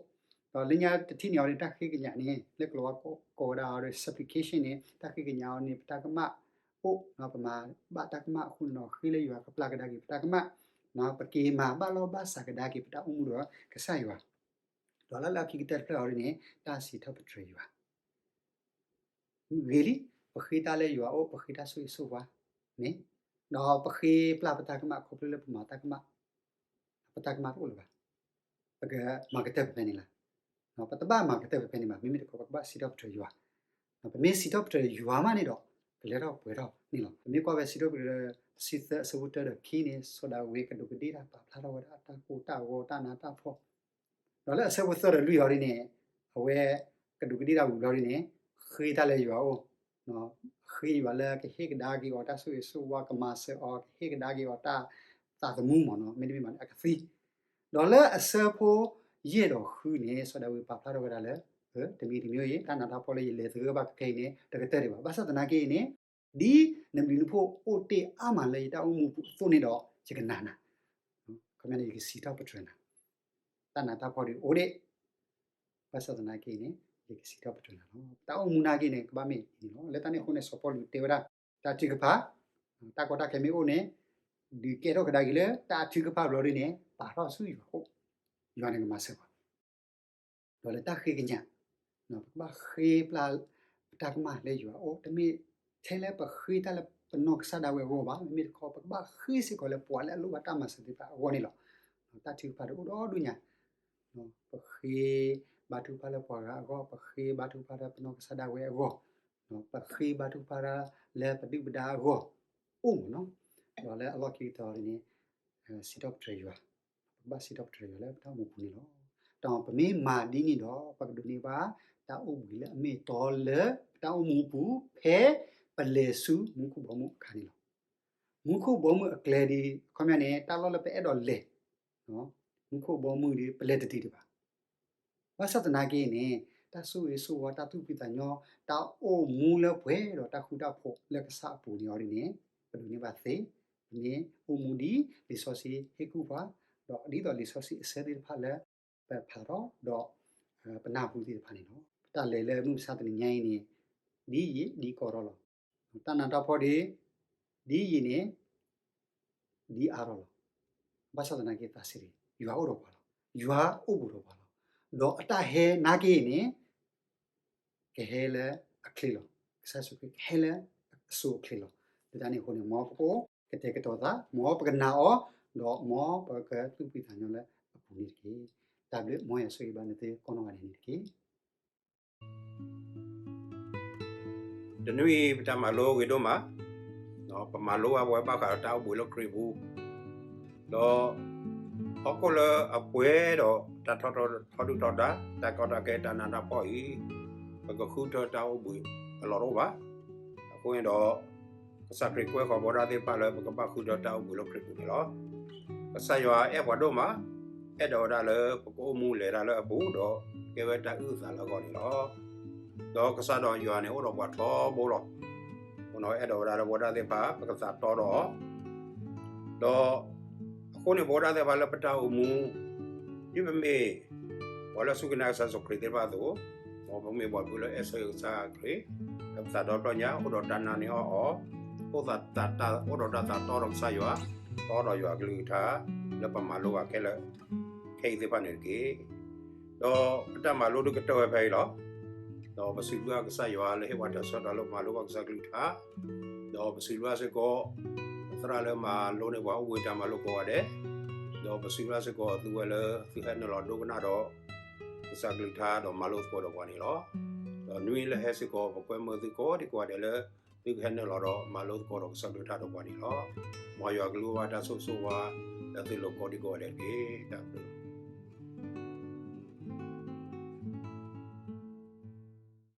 ဒီးလၢညါတထံၣ်န့ၣ်အီၤန့ၣ် တၢ်ဃ့ကညးန့ၣ် လၢကလီၤဝါကိးဝဲဒၣ်အီၤဒီး supplication န့ၣ် တၢ်ဃ့ကညးအီၤန့ၣ် ပတၢ်ကမၣ်အိၣ်, ပမၤဘၣ်တၢ်ကမၣ်အဃိန့ၣ်ဒီး ဃ့လၢယွၤကပျၢ်ကဒါက့ၤပတၢ်ကမၣ်, ပက့ၤမၤဘၣ်လီၢ်ဘၣ်စးကဒါက့ၤပတၢ်အိၣ်မူဒီးကစၢ်ယွၤ, ဒီးလၢလၢခံကတၢၢ်တဖျၢၣ်အီၤဒ်န့ၣ် တၢ်စံးထီၣ်ပတြၢၤယွၤ ဂ့ၤလံ, ပဃ့တၢ်လၢယွၤအအိၣ်, ပဃ့တၢ်ဆိၣ်ဂ့ၤဆိၣ်ဝါန့ၣ်, ဒီးပဃ့ပျၢ်ပတၢ်ကမၣ်ခီဖျိလၢပမၤတၢ်ကမၣ်, ပတၢ်ကမၣ်တအိၣ်လၢၤဘၣ်, ပကမၤကတၢၢ်ဖဲဖဲန့ၣ်လီၤ. ပတဘၣ်မၤကတၢၢ်ဖဲဖဲန့ၣ်ဘၣ်, မ့မ့ၢ်တခီ ပကဘၣ်စံးထီၣ်ပတြၢၤယွၤ, ပမ့ၢ်စံးထီၣ်ပတြၢၤယွၤမးန့ၣ်ဒီး ကလဲၤထီၣ်ပှဲၤထီၣ်န့ၣ်လီၤ. ပမ့ၢ်ကွၢ်ဖဲစံးထီၣ်ပတြၢၤ တဆံသၢ အဆၢဖိတၢဒီးခံန့ၣ် စီၤဒၤဝံးကဒူးကဒ့ၣ်တၢ် ပာ်ဖျါထီၣ်ဝဲဒၣ်တၢ်ကိၢ်တၢ်ဂီၤ တၢ်နးတၢ်ဖှီၣ်, ဒီးလၢအဆၢဖိသၢဒီးလွံၢ်အီၤဒ်န့ၣ်, အဝဲကဒူးကဒ့ၣ်တၢ်ဝံၤလီၤဒ်န့ၣ်, ဃ့တၢ်လၢယွၤအအိၣ်, ဃ့ယွၤလၢကဟ့ၣ်ကဒါက့ၤအီၤတၢ်ဆိၣ်ဂ့ၤဆိၣ်ဝါ, ကမၤစၢၤအီၤ, ကဟ့ၣ်ကဒါက့ၤအီၤတၢ်သးသမူမ့ၢ်နီၤ, မ့တမ့ၢ်ဘၣ်န့ၣ် အကသံ. ဒီးလၢအဆၢဖိယဲၢ်ဒီးဃုန့ၣ် စီၤဒၤဝံးပာ်ဖျါထီၣ်ဝဲဒၣ်လၢ, တမံၤတမံၤအံၤ တၢ်နးတၢ်ဖှီၣ်လၢယလဲၤသဂၢၢ်ဘၣ်ခဲအံၤန့ၣ် တကတၢၢ်ဒံးဘၣ်. ဘၣ်ဆၣ်သနာ်က့အံၤန့ၣ်, ဒ်နဘျုးနဖှိၣ်အိၣ်တ့ၢ်အါမးလၢယတၢ်အိၣ်မူပူၤအသိးန့ၣ်ဒီး ယကနာ်နၤ, ခီပညီန့ၣ် ယကစံးထီၣ်ပတြၢၤနၤ, တၢ်နးတၢ်ဖှီၣ်ဒုးအိၣ်ဒံး ဘၣ်ဆၣ်သနာ်က့န့ၣ် ယကစံးထီၣ်ပတြၢၤနၤလီၤ. တၢ်အိၣ်မူနာ်က့န့ၣ် ကဘၣ်မ့ၢ်အံၤန့ၣ်လီၤ. လၢတၢ်န့ၣ်အဃိန့ၣ် စီၤပီလူးတဲဝဲဒၣ် တၢ်ထုကဖၣ်, တၢ်ကီတၢ်ခဲမ့ၢ်အိၣ်န့ၣ်, ဒုးကဲထီၣ်ကဒါက့ၤလၢတၢ်ထုကဖၣ်ဘျီဒ်န့ၣ် ပာ်ထီၣ်ဆူယွၤအိၣ်, ယွၤန့ၣ်ကမၤစၢၤပှၤ ဒီးလၢတၢ်ဃ့ကညး, ပကဘၣ်ဃ့ပျၢ်ပတၢ်ကမၣ်လၢယွၤအအိၣ်, တမ့ၢ်ထဲလၢပဃ့တၢ်လၢပနီၢ်ကစၢ်ဒၣ်ဝဲအဂီၢ်ဘၣ်, မ့မ့ၢ်တခီ ပကဘၣ်ဃ့စ့ၢ်ကီးလၢပှၤလၢအလိၣ်ဘၣ်တၢ်မၤစၢၤသ့ၣ်တဖၣ်အဂီၢ်န့ၣ်လီၤ. တၢ်ထုကဖၣ်ဒုးအိၣ်ဒီဒူၣ်ညါ, ပဃ့ဘါထုကဖၣ်လၢပှၤဂၤအဂီၢ်, ပဃ့ဘါထုကဖၣ်လၢပနီၢ်ကစၢ်ဒၣ်ဝဲအဂီၢ်, ပဃ့ဘါထုကဖၣ်လၢပဒုၣ်ပဒါအဂီၢ်, အိၣ်မ့ၢ်နီၤ, ဒီးလၢအလီၢ်ခံကတၢၢ်န့ၣ် စံးထီၣ်ပတြၢၤယွၤ, ပကဘၣ်စံးထီၣ်ပတြၢၤယွၤလၢပတၢ်အိၣ်မူပူၤန့ၣ်လီၤ. ဒီးပမ့ၢ်မၤဒ်န့ၣ်ဒီး ပကဒိးန့ၢ်ဘၣ်တၢ်အိၣ်ဘှံးလၢအမ့ၢ်အတီလၢပတၢ်အိၣ်မူပူၤ ဖဲပလဲၤဆူမူခိၣ်ဘီမုၢ်အခါန့ၣ်လီၤ. မူခိၣ်ဘီမုၢ်အကျဲဒ် အခီပညီန့ၣ် တၢ်လီၢ်လၢပအဲၣ်ဒိးလဲၤ, မူခိၣ်ဘီမုၢ်ဒ်ပလဲၤတတုၤဒံးဘၣ်. ဘၣ်ဆၣ်သနာ်က့န့ၣ် တၢ်ဆိၣ်ဂ့ၤဆိၣ်ဝါ တၢ်သူၣ်ဖှံသးညီ တၢ်အိၣ်မူလၢပှဲၤဒီးတၢ်ဃူတၢ်ဖိးလၢကစၢ်အပူၤန့ၣ်အီၤဒ်န့ၣ် ပဒိးန့ၢ်ဘၣ်သ့, ပမ့ၢ်အိၣ်မူဒ်လံာ်စီဆှံဟ့ၣ်ကူၣ်ပှၤ, ဒီးဒ်သိးလံာ်စီဆှံအဆၢသ့ၣ်တဖၣ်လၢ ပဖးထီၣ်ဒီး ပနၢ်ဟူသ့ၣ်တဖၣ်န့ၣ်လီၤ. ပတၢ်လဲၤလၢမုၢ်မဆါတနံၤညါအံၤန့ၣ် ဒ်ယံာ်ဒ်ကီထီၣ်လီၤ. တၢ်နးတၢ်ဖှီၣ်ဒ် ဒ်ယံာ်န့ၣ် ဒ်အါထီၣ်လီၤ. ဘၣ်ဆၣ်သနာ်က့သးဆံးတဂ့ၤ, ယွၤအိၣ်ဒီးပှၤလီၤ. ယွၤအိၣ်ဘူးဒီးပှၤလီၤ. ဒီးအတၢ်ဟဲနာ်က့န့ၣ် ကဟဲလၢအချ့လီၤ. ကစၢ်ယ့ၣ်ၡူးခရံာ်ကဟဲလၢအစိအချ့လီၤ. လၢတၢ်န့ၣ်အဃိန့ၣ် မ်ပကအိၣ်ကတဲာ်ကတီၤသး, မ်ပကနာ်အီၤ, ဒီးမ်ပကသူၣ်ဖှံသးညီလၢအပူၤန့ၣ်တက့ၢ်. တၢ်ဘျုး, မ်ယွၤဆိၣ်ဂ့ၤဘၣ်နသုကိးနီၢ်ဂၤဒဲးန့ၣ်တက့ၢ်. တနွံအံၤ ပတၢ်မၤလိဂ့ၤဒိၣ်မး, ပမၤလိဘၣ်ပဝဲဘၣ်ဃးဒီးတၢ်အိၣ်ဘှံးလၢခရံာ်ပူၤ, ဒီး ဟီၣ်ခိၣ်လၢအပှဲၤဒီးတၢ်ထီဒုၣ်ထီဒါ, တၢ်ကီတၢ်ခဲ, တၢ်နးတၢ်ဖှီၣ်အံၤ, ပကဃုထၢတၢ်အိၣ်ဘှံးအလီၢ်တအိၣ်ဘၣ်. အဃိန့ၣ်ဒီး ကစၢ်ခရံာ်ကွဲဃီၤပဝဲဒၣ်သ့ၣ်တဖၣ်လၢပကဘၣ်ဃုထၢတၢ်အိၣ်ဘှံးလၢခရံာ်ပူၤန့ၣ်လီၤ. ကစၢ်ယွၤအဲၣ်ပှၤဒိၣ်မး, အဲၣ်ဒိးဝဲဒၣ်လၢပကအိၣ်မူလဲၤတၢ်လၢအပူၤဒီး ကဲဝဲတၢ်အုၣ်အသးလၢအဂီၢ်န့ၣ်လီၤ. ဒီးကစၢ်ဒီးယွၤန့ၣ်အိၣ်ဒီးပှၤထီဘိလီၤ. အဃိန့ၣ်အဲၣ်ဒိးဝဲဒၣ်လၢပဝဲဒၣ်သ့ၣ်တဖၣ် ပကသးတီဒီး ဒီးအဃိန့ၣ် ပဝဲဒၣ်သ့ၣ်တဖၣ်လၢပတၢ်အိၣ်မူ, ဒ်ပမ့ၢ်ပှၤလၢအစူၢ်က့ၤနာ်ကစၢ်ယ့ၣ်ၡူးခရံာ်သ့ၣ်တဖၣ်အသိး, မ်ပမ့ၢ်ပှၤဘျုးလၢအဲၣ်ဆၢကစၢ်ခရံာ်, လၢပသးဒီဖျၢၣ်ညါ အိၣ်ဒီးတၢ်နာ်န့ၢ်အီၣ်အီၤ, အိၣ်ဒီးတၢ်သးတီဒီးကစၢ်ယွၤ, တီဒီးယွၤအကလုၢ်ကထါ လၢပမၤလိဘၣ်ခဲလၢာ် ခဲအံၤသ့ၣ်တဖၣ်န့ၣ်တက့ၢ်. ဒီးပတၢ်မၤလိဒုးကတၢၢ်ဝဲဖဲအံၤလီၤ. ဒီးပစံးဘျုးကစၢ်ယွၤလၢဟ့ၣ်ပှၤတၢ်ဆၢကတီၢ်လၢပမၤလိဘၣ်ကစၢ်ကလုၢ်ကထါ, ဒီးပစံးဘျုးစ့ၢ်ကီး ပသရၣ်လၢမၤလိန့ၢ်ပှၤအိၣ်ဘှံးတၢ်မၤလိကိးဂၤဒဲး, ဒီးပစံးဘျုးစ့ၢ်ကီးသုဝဲလၢသုဟဲနုာ်လီၤဒိကနၣ်ဒီး ကစၢ်ကလုၢ်ကထါဒီးမၤလိသကိးဒီးပှၤန့ၣ်လီၤ. ဒီးနွံလၢဟဲစ့ၢ်ကီး ပကွဲမုာ်သုကိးဒံကိးဂၤဒဲးလၢ သုကဟဲနုာ်လီၤဒီးမၤလိသကိးဒီးကစၢ်ကလုၢ်ကထါဒီးပှၤန့ၣ်လီၤ. မ်ယွၤကလူးဘၣ်တၢ်ဆိၣ်ဂ့ၤဆိၣ်ဝါ လၢသုလိၤကိးဒံကိးဂၤဒဲးတက့ၢ်. တၢ်ဘျုး